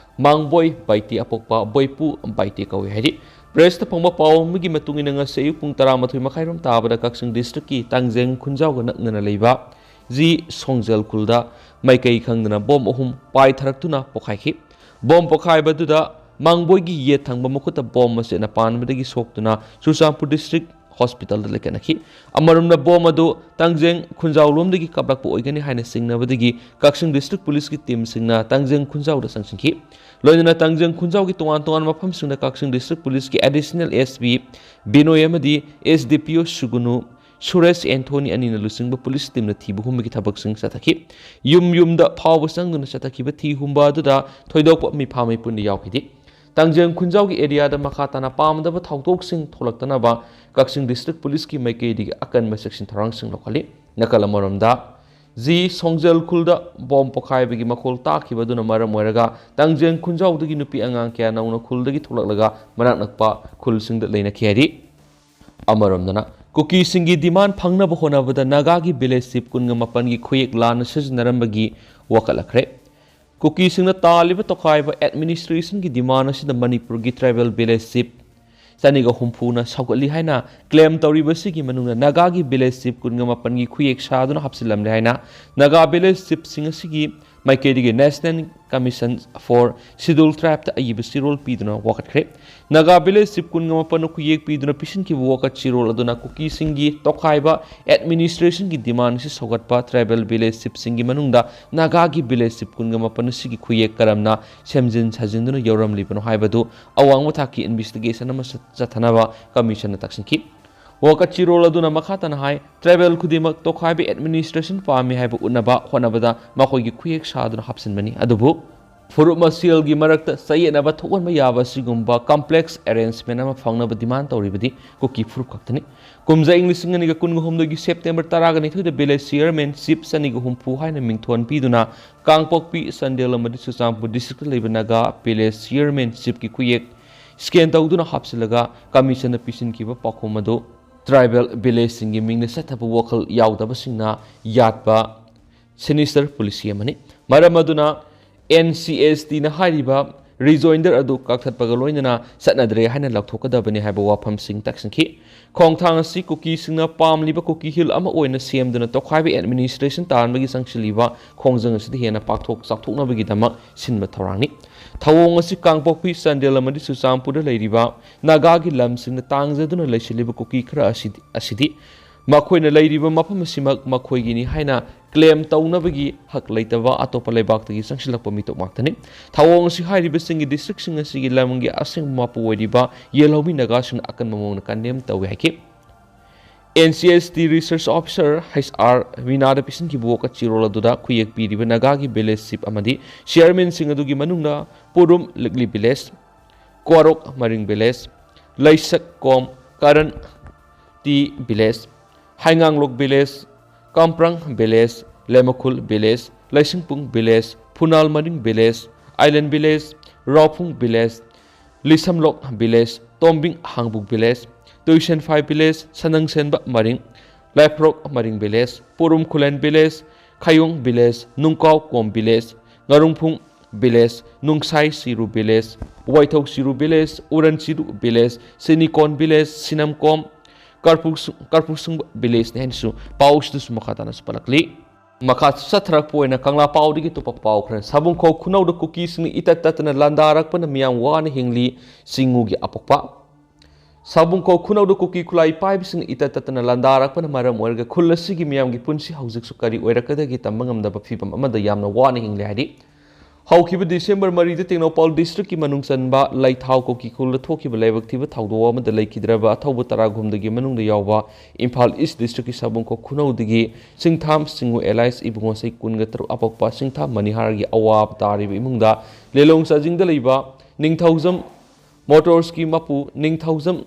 ꯃꯥꯡꯕꯣꯏ ꯕꯥꯏꯇꯦ ꯑꯄꯣꯛꯄ ꯕꯣꯏꯄꯨ ꯕꯥꯏꯇꯦ ꯀꯧꯏ ꯍꯥꯏꯔꯤ꯫ ꯄ꯭ꯔꯦꯁꯇ ꯐꯪꯕ ꯄꯥꯎ ꯑꯃꯒꯤ ꯃꯇꯨꯡ ꯏꯟꯅ, ꯉꯁꯤ ꯑꯌꯨꯛ ꯄꯨꯡ ꯇꯔꯥꯃꯥꯊꯣꯏ ꯃꯈꯥꯏꯔꯣꯝ ꯇꯥꯕꯗ ꯀꯛꯆꯤꯡ ꯗꯤꯁꯇ꯭ꯔꯤꯛꯀꯤ ꯇꯥꯡꯖꯦꯡ ꯈꯨꯟꯖꯥꯎꯒ ꯅꯛꯅꯅ ꯂꯩꯕ ꯖꯤ ꯁꯣꯡꯖꯦꯜ ꯈꯨꯜꯗ ꯃꯥꯏꯀꯩ ꯈꯪꯗꯅ ꯕꯣꯝ ꯑꯍꯨꯝ ꯄꯥꯏꯊꯔꯛꯇꯨꯅ ꯄꯣꯈꯥꯏꯈꯤ꯫ ꯕꯣꯝ ꯄꯣꯈꯥꯏꯕꯗꯨꯗ ꯃꯥꯡꯕꯣꯏꯒꯤ ꯌꯦꯠ ꯊꯪꯕ ꯃꯈꯨꯠꯇ ꯕꯣꯝ ꯃꯆꯦꯠꯅ ꯄꯥꯟꯕꯗꯒꯤ ꯁꯣꯛꯇꯨꯅ ꯆꯨꯔꯆꯥꯟꯄꯨꯔ ꯗꯤꯁꯇ꯭ꯔꯤꯛ ꯍꯣꯁꯄꯤꯇꯥꯜꯗ ꯂꯩꯈꯠꯅꯈꯤ꯫ ꯑꯃꯔꯣꯝꯗ, ꯕꯣꯝ ꯑꯗꯨ ꯇꯥꯡꯖꯦꯡ ꯈꯨꯟꯖꯥꯎꯂꯣꯝꯗꯒꯤ ꯀꯥꯞꯂꯛꯄ ꯑꯣꯏꯒꯅꯤ ꯍꯥꯏꯅ ꯆꯤꯡꯅꯕꯗꯒꯤ ꯀꯛꯆꯤꯡ ꯗꯤꯁꯇ꯭ꯔꯤꯛ ꯄꯨꯂꯤꯁꯀꯤ ꯇꯤꯝꯁꯤꯡꯅ ꯇꯥꯡꯖꯦꯡ ꯈꯨꯟꯖꯥꯎꯗ ꯆꯪꯁꯤꯟꯈꯤ꯫ ꯂꯣꯏꯅꯅ ꯇꯥꯡꯖꯦꯡ ꯈꯨꯟꯖꯥꯎꯒꯤ ꯇꯣꯉꯥꯟ ꯇꯣꯉꯥꯟꯕ ꯃꯐꯝꯁꯤꯡꯗ ꯀꯛꯆꯤꯡ ꯗꯤꯁꯇ꯭ꯔꯤꯛ ꯄꯨꯂꯤꯁꯀꯤ ꯑꯦꯗꯤꯁꯅꯦꯜ ꯑꯦꯁ ꯄꯤ ꯕꯤꯅꯣꯏ ꯑꯃꯗꯤ ꯑꯦꯁ ꯗꯤ ꯄꯤ ꯑꯣ ꯁꯨꯒꯨꯅꯨ ꯁꯨꯔꯦꯁ ꯑꯦꯟꯊꯣꯅꯤ ꯑꯅꯤꯅ ꯂꯨꯆꯤꯡꯕ ꯄꯨꯂꯤꯁ ꯇꯤꯝꯅ ꯊꯤꯕ ꯍꯨꯝꯕꯒꯤ ꯊꯕꯛꯁꯤꯡ ꯆꯠꯊꯈꯤ꯫ ꯌꯨꯝ ꯌꯨꯝꯗ ꯐꯥꯎꯕ ꯆꯪꯗꯨꯅ ꯆꯠꯊꯈꯤꯕ ꯊꯤ ꯍꯨꯝꯕ ꯑꯗꯨꯗ ꯊꯣꯏꯗꯣꯛꯄ ꯃꯤꯐꯥ ꯃꯤꯄꯨꯟꯗꯤ ꯌꯥꯎꯈꯤꯗꯦ꯫ ꯇꯥꯡꯖꯦꯡ ꯈꯨꯟꯖꯥꯎꯒꯤ ꯑꯦꯔꯤꯌꯥꯗ ꯃꯈꯥ ꯇꯥꯅ ꯄꯥꯝꯗꯕ ꯊꯧꯗꯣꯛꯁꯤꯡ ꯊꯣꯛꯂꯛꯇꯅꯕ ꯀꯛꯆꯤꯡ ꯗꯤꯁꯇ꯭ꯔꯤꯛ ꯄꯨꯂꯤꯁꯀꯤ ꯃꯥꯏꯀꯩꯗꯒꯤ ꯑꯀꯟꯕ ꯆꯦꯛꯁꯤꯟ ꯊꯧꯔꯥꯡꯁꯤꯡ ꯂꯧꯈꯠꯂꯤ꯫ ꯅꯥꯀꯜ ꯑꯃꯔꯣꯝꯗ, ꯖꯤ ꯁꯣꯡꯖꯦꯜ ꯈꯨꯜꯗ ꯕꯣꯝ ꯄꯣꯈꯥꯏꯕꯒꯤ ꯃꯈꯣꯜ ꯇꯥꯈꯤꯕ ꯑꯗꯨꯅ ꯃꯔꯝ ꯑꯣꯏꯔꯒ ꯇꯥꯡꯖꯦꯡ ꯈꯨꯟꯖꯥꯎꯗꯒꯤ ꯅꯨꯄꯤ ꯑꯉꯥꯡ ꯀꯌꯥ ꯅꯧꯅ ꯈꯨꯜꯗꯒꯤ ꯊꯣꯛꯂꯛꯂꯒ ꯃꯅꯥꯛ ꯅꯛꯄ ꯈꯨꯜꯁꯤꯡꯗ ꯂꯩꯅꯈꯤ ꯍꯥꯏꯔꯤ꯫ ꯑꯃꯔꯣꯝꯗꯅ, ꯀꯨꯀꯤꯁꯤꯡꯒꯤ ꯗꯤꯃꯥꯟ ꯐꯪꯅꯕ ꯍꯣꯠꯅꯕꯗ ꯅꯥꯒꯥꯒꯤ ꯚꯤꯂꯦꯖ ꯆꯤꯞ ꯀꯨꯟꯒ ꯃꯥꯄꯟꯒꯤ ꯈꯨꯌꯦꯛ ꯂꯥꯟꯅ ꯁꯤꯖꯤꯟꯅꯔꯝꯕꯒꯤ ꯋꯥꯀꯠꯂꯛꯈ꯭ꯔꯦ꯫ ꯀꯨꯀꯤꯁꯤꯡꯅ ꯇꯥꯜꯂꯤꯕ ꯇꯣꯈꯥꯏꯕ ꯑꯦꯗꯃꯤꯅꯤꯁꯇ꯭ꯔꯦꯁꯟꯒꯤ ꯗꯤꯃꯥꯟ ꯑꯁꯤꯗ ꯃꯅꯤꯄꯨꯔꯒꯤ ꯇ꯭ꯔꯥꯏꯕꯦꯜ ꯚꯤꯂꯦꯖ ꯆꯤꯞ ꯆꯅꯤꯒ ꯍꯨꯝꯐꯨꯅ ꯁꯧꯒꯠꯂꯤ ꯍꯥꯏꯅ ꯀ꯭ꯂꯦꯝ ꯇꯧꯔꯤꯕꯁꯤꯒꯤ ꯃꯅꯨꯡꯗ ꯅꯥꯒꯥꯒꯤ ꯚꯤꯂꯦꯖ ꯆꯤꯞ ꯀꯨꯟꯒ ꯃꯥꯄꯟꯒꯤ ꯈꯨꯌꯦꯛ ꯁꯥꯗꯨꯅ ꯍꯥꯞꯆꯤꯜꯂꯝꯂꯦ ꯍꯥꯏꯅ ꯅꯥꯒꯥ ꯚꯤꯂꯦꯖ ꯆꯤꯞꯁꯤꯡ ꯑꯁꯤꯒꯤ ꯃꯥꯏꯀꯩꯗꯒꯤ National Commission for Scheduled Tribeꯇ ꯑꯏꯕ ꯆꯦꯔꯣꯜ ꯄꯤꯗꯨꯅ ꯋꯥꯀꯠꯈ꯭ꯔꯦ꯫ ꯅꯥꯒꯥ ꯚꯤꯂꯦꯖ ꯆꯤꯞ ꯀꯨꯟꯒ ꯃꯥꯄꯟꯅ ꯈꯨꯌꯦꯛ ꯄꯤꯗꯨꯅ ꯄꯤꯁꯤꯟꯈꯤꯕ ꯋꯥꯀꯠ ꯆꯦꯔꯣꯜ ꯑꯗꯨꯅ ꯀꯨꯀꯤꯁꯤꯡꯒꯤ ꯇꯣꯈꯥꯏꯕ ꯑꯦꯗꯃꯤꯅꯤꯁꯇ꯭ꯔꯦꯁꯟꯒꯤ ꯗꯤꯃꯥꯟ ꯑꯁꯤ ꯁꯧꯒꯠꯄ ꯇ꯭ꯔꯥꯏꯕꯦꯜ ꯚꯤꯂꯦꯖ ꯆꯤꯞꯁꯤꯡꯒꯤ ꯃꯅꯨꯡꯗ ꯅꯥꯒꯥꯒꯤ ꯚꯤꯂꯦꯖ ꯆꯤꯞ ꯀꯨꯟꯒ ꯃꯥꯄꯟ ꯑꯁꯤꯒꯤ ꯈꯨꯌꯦꯛ ꯀꯔꯝꯅ ꯁꯦꯝꯖꯤꯟ ꯁꯥꯖꯤꯟꯗꯨꯅ ꯌꯧꯔꯝꯂꯤꯕꯅꯣ ꯍꯥꯏꯕꯗꯨ ꯑꯋꯥꯡꯕ ꯊꯥꯛꯀꯤ ꯏꯟꯚꯦꯁꯇꯤꯒꯦꯁꯟ ꯑꯃ ꯆꯠ-, ꯆꯠꯊꯅꯕ ꯀꯃꯤꯁꯟꯅ ꯇꯛꯁꯤꯟꯈꯤ꯫ ꯋꯥꯀꯠ ꯆꯦꯔꯣꯜ ꯑꯗꯨꯅ ꯃꯈꯥ ꯇꯥꯅ ꯍꯥꯏ, ꯇ꯭ꯔꯥꯏꯕꯦꯜ ꯈꯨꯗꯤꯡꯃꯛ ꯇꯣꯈꯥꯏꯕ ꯑꯦꯗꯃꯤꯅꯤꯁꯇ꯭ꯔꯦꯁꯟ ꯄꯥꯝꯃꯤ ꯍꯥꯏꯕ ꯎꯠꯅꯕ ꯍꯣꯠꯅꯕꯗ ꯃꯈꯣꯏꯒꯤ ꯈꯨꯌꯦꯛ ꯁꯥꯗꯨꯅ ꯍꯥꯞꯆꯤꯟꯕꯅꯤ꯫ ꯑꯗꯨꯕꯨ ꯐꯨꯔꯨꯞ ꯃꯁꯦꯜꯒꯤ ꯃꯔꯛꯇ ꯆꯌꯦꯠꯅꯕ ꯊꯣꯛꯍꯟꯕ ꯌꯥꯕ ꯑꯁꯤꯒꯨꯝꯕ ꯀꯝꯄ꯭ꯂꯦꯛꯁ ꯑꯦꯔꯦꯟꯖꯃꯦꯟ ꯑꯃ ꯐꯪꯅꯕ ꯗꯤꯃꯥꯟ ꯇꯧꯔꯤꯕꯗꯤ ꯀꯨꯀꯤ ꯐꯨꯔꯨꯞ ꯈꯛꯇꯅꯤ꯫ ꯀꯨꯝꯖꯥ ꯏꯪ ꯂꯤꯁꯤꯡ ꯑꯅꯤꯒ ꯀꯨꯟꯒ ꯍꯨꯝꯗꯣꯏꯒꯤ ꯁꯦꯞꯇꯦꯝꯕꯔ ꯇꯔꯥꯒ ꯅꯤꯊꯣꯏꯗ ꯚꯤꯂꯦꯖ ꯆꯤꯌꯔꯃꯦꯟ ꯆꯤꯞ ꯆꯅꯤꯒ ꯍꯨꯝꯐꯨ ꯍꯥꯏꯅ ꯃꯤꯡꯊꯣꯟ ꯄꯤꯗꯨꯅ ꯀꯥꯡꯄꯣꯛꯄꯤ, ꯆꯥꯟꯗꯦꯜ ꯑꯃꯗꯤ ꯆꯨꯔꯆꯥꯟꯄꯨꯔ ꯗꯤꯁꯇ꯭ꯔꯤꯛꯇ ꯂꯩꯕ ꯅꯥꯒꯥ ꯚꯤꯂꯦꯖ ꯆꯤꯌꯔꯃꯦꯟ ꯆꯤꯞꯀꯤ ꯈꯨꯌꯦꯛ ꯁ꯭ꯀꯦꯟ ꯇꯧꯗꯨꯅ ꯍꯥꯞꯆꯤꯜꯂꯒ ꯀꯃꯤꯁꯟꯗ ꯄꯤꯁꯤꯟꯈꯤꯕ ꯄꯥꯎꯈꯨꯝ ꯑꯗꯨ ꯇ꯭ꯔꯥꯏꯕꯦꯜ ꯚꯤꯂꯦꯖꯁꯤꯡꯒꯤ ꯃꯤꯡꯗ ꯆꯠꯊꯕ ꯋꯥꯈꯜ ꯌꯥꯎꯗꯕꯁꯤꯡꯅ ꯌꯥꯠꯄ ꯁꯤꯅꯤꯁꯇꯔ ꯄꯣꯂꯤꯁꯤ ꯑꯃꯅꯤ꯫ ꯃꯔꯝ ꯑꯗꯨꯅ ꯑꯦꯟ ꯁꯤ ꯑꯦꯁ ꯇꯤꯅ ꯍꯥꯏꯔꯤꯕ ꯔꯤꯖꯣꯏꯟꯗꯔ ꯑꯗꯨ ꯀꯛꯊꯠꯄꯒ ꯂꯣꯏꯅꯅ ꯆꯠꯅꯗ꯭ꯔꯦ ꯍꯥꯏꯅ ꯂꯥꯎꯊꯣꯛꯀꯗꯕꯅꯤ ꯍꯥꯏꯕ ꯋꯥꯐꯝꯁꯤꯡ ꯇꯛꯁꯤꯟꯈꯤ꯫ ꯈꯣꯡꯊꯥꯡ ꯑꯁꯤ ꯀꯨꯀꯤꯁꯤꯡꯅ ꯄꯥꯝꯂꯤꯕ ꯀꯨꯀꯤ ꯍꯤꯜ ꯑꯃ ꯑꯣꯏꯅ ꯁꯦꯝꯗꯨꯅ ꯇꯣꯈꯥꯏꯕ ꯑꯦꯗꯃꯤꯅꯤꯁꯇ꯭ꯔꯦꯁꯟ ꯇꯥꯍꯟꯕꯒꯤ ꯆꯪꯁꯤꯜꯂꯤꯕ ꯈꯣꯡꯖꯪ ꯑꯁꯤꯗ ꯍꯦꯟꯅ ꯄꯥꯛꯊꯣꯛ ꯆꯥꯎꯊꯣꯛꯅꯕꯒꯤꯗꯃꯛ ꯁꯤꯟꯕ ꯊꯧꯔꯥꯡꯅꯤ꯫ ꯊꯧꯑꯣꯡ ꯑꯁꯤ ꯀꯥꯡꯄꯣꯛꯄꯤ, ꯆꯥꯟꯗꯦꯜ ꯑꯃꯗꯤ ꯆꯨꯔꯆꯥꯟꯄꯨꯔꯗ ꯂꯩꯔꯤꯕ ꯅꯥꯒꯥꯒꯤ ꯂꯝꯁꯤꯡꯗ ꯇꯥꯡꯖꯗꯨꯅ ꯂꯩꯁꯤꯜꯂꯤꯕ ꯀꯨꯀꯤ ꯈꯔ ꯑꯁꯤꯗꯤ, ꯑꯁꯤꯗꯤ ꯃꯈꯣꯏꯅ ꯂꯩꯔꯤꯕ ꯃꯐꯝ ꯑꯁꯤꯃꯛ ꯃꯈꯣꯏꯒꯤꯅꯤ ꯍꯥꯏꯅ ꯀ꯭ꯂꯦꯝ ꯇꯧꯅꯕꯒꯤ ꯍꯛ ꯂꯩꯇꯕ ꯑꯇꯣꯞꯄ ꯂꯩꯕꯥꯛꯇꯒꯤ ꯆꯪꯁꯤꯜꯂꯛꯄ ꯃꯤꯇꯣꯞ ꯉꯥꯛꯇꯅꯤ꯫ ꯊꯧꯑꯣꯡ ꯑꯁꯤ ꯍꯥꯏꯔꯤꯕꯁꯤꯡꯒꯤ ꯗꯤꯁꯇ꯭ꯔꯤꯛꯁꯤꯡ ꯑꯁꯤꯒꯤ ꯂꯝꯒꯤ ꯑꯁꯦꯡꯕ ꯃꯄꯨ ꯑꯣꯏꯔꯤꯕ ꯌꯦꯜꯍꯧꯃꯤ ꯅꯥꯒꯥꯁꯤꯡꯅ ꯑꯀꯟꯕ ꯃꯑꯣꯡꯗ ꯀꯟꯗꯦꯝ ꯇꯧꯏ ꯍꯥꯏꯈꯤ꯫ N C S T Research Officer H R ꯃꯤꯅꯥꯗ ꯄꯤꯁꯤꯟꯈꯤꯕ ꯋꯥꯀꯠ ꯆꯦꯔꯣꯜ ꯑꯗꯨꯗ ꯈꯨꯌꯦꯛ ꯄꯤꯔꯤꯕ ꯅꯥꯒꯥꯒꯤ village chief ꯑꯃꯗꯤ chairman ꯁꯤꯡ ꯑꯗꯨꯒꯤ ꯃꯅꯨꯡꯗ ꯄꯨꯔꯨꯝ ꯂꯤꯛꯂꯤ village, ꯀ꯭ꯋꯥꯔꯣꯛ ꯃꯔꯤꯡ village, ꯂꯩꯁꯛ ꯀꯣꯝ ꯀꯔꯟ ꯇꯤ village, Heinganglok village, Kamprang village, Leimakhul village, Leishingpung village, Phunal Maring village, Island village, Raophung village, Lisamlok village, Tombing Hangbuk village, Tuisenphai village, Sanangsenba Maring, Laiphrok Maring village, Porum Khulen village, Khayong village, Nungkao Kom village, Ngarungphung village, Nungsai Shiru village, Waithou Shiru village, Uran Shiru village, Shinikon village, Sinamkom, ꯀꯔꯄꯨꯛꯁꯨ-, ꯀꯔꯄꯨꯛꯁꯨꯡꯕ village ꯅꯤ ꯍꯥꯏꯅꯁꯨ ꯄꯥꯎꯁꯤꯗꯁꯨ ꯃꯈꯥ ꯇꯥꯅꯁꯨ ꯄꯜꯂꯛꯂꯤ꯫ ꯃꯈꯥ ꯆꯠꯊꯔꯛꯄ ꯑꯣꯏꯅ ꯀꯪꯂꯥ ꯄꯥꯎꯗꯒꯤ ꯑꯇꯣꯞꯄ ꯄꯥꯎ ꯈꯔ꯫ ꯁꯥꯕꯨꯡꯈꯧ ꯈꯨꯅꯧꯗ ꯀꯨꯀꯤꯁꯤꯡꯅ ꯏꯇꯠ ꯇꯠꯇꯅ ꯂꯥꯟꯗꯥꯔꯛꯄꯅ ꯃꯤꯌꯥꯝ ꯋꯥꯅ ꯍꯤꯡꯂꯤ꯫ ꯆꯤꯉꯨꯒꯤ ꯑꯄꯣꯛꯄ꯫ ꯁꯥꯕꯨꯡꯈꯧ ꯈꯨꯅꯧꯗ ꯀꯨꯀꯤ ꯈꯨꯠꯂꯥꯏ ꯄꯥꯏꯕꯁꯤꯡꯅ ꯏꯇꯠ ꯇꯠꯇꯅ ꯂꯥꯟꯗꯥꯔꯛꯄꯅ ꯃꯔꯝ ꯑꯣꯏꯔꯒ ꯈꯨꯜ ꯑꯁꯤꯒꯤ ꯃꯤꯌꯥꯝꯒꯤ ꯄꯨꯟꯁꯤ ꯍꯧꯖꯤꯛꯁꯨ ꯀꯔꯤ ꯑꯣꯏꯔꯛꯀꯗꯒꯦ ꯇꯝꯕ ꯉꯝꯗꯕ ꯐꯤꯕꯝ ꯑꯃꯗ ꯌꯥꯝꯅ ꯋꯥꯅ ꯍꯤꯡꯂꯤ ꯍꯥꯏꯔꯤ꯫ ꯍꯧꯈꯤꯕ ꯗꯤꯁꯦꯝꯕꯔ ꯃꯔꯤꯗ ꯇꯦꯡꯅꯧꯄꯥꯜ district ꯀꯤ ꯃꯅꯨꯡ ꯆꯟꯕ ꯂꯩꯊꯥꯎ ꯀꯨꯀꯤ ꯈꯨꯜꯗ ꯊꯣꯛꯈꯤꯕ ꯂꯥꯏꯕꯛ ꯊꯤꯕ ꯊꯧꯗꯣꯛ ꯑꯃꯗ ꯂꯩꯈꯤꯗ꯭ꯔꯕ ꯑꯊꯧꯕ ꯇꯔꯥꯍꯨꯝꯗꯣꯏꯒꯤ ꯃꯅꯨꯡꯗ ꯌꯥꯎꯕ ꯏꯝꯐꯥꯜ East district ꯀꯤ ꯁꯥꯕꯨꯡꯈꯧ ꯈꯨꯅꯧꯗꯒꯤ ꯁꯤꯡꯊꯥꯝ ꯁꯤꯡꯉꯨ alias ꯏꯕꯨꯡꯉꯣ ꯆꯍꯤ ꯀꯨꯟꯒ ꯇꯔꯨꯛ ꯑꯄꯣꯛꯄ ꯁꯤꯡꯊꯥꯝ ꯃꯅꯤꯍꯥꯔꯒꯤ ꯑꯋꯥꯕ ꯇꯥꯔꯤꯕ ꯏꯃꯨꯡꯗ ꯂꯤꯂꯣꯡ ꯆꯥꯖꯤꯡꯗ ꯂꯩꯕ ꯅꯤꯡꯊꯧꯖꯝ Motors ꯀꯤ ꯃꯄꯨ ꯅꯤꯡꯊꯧꯖꯝ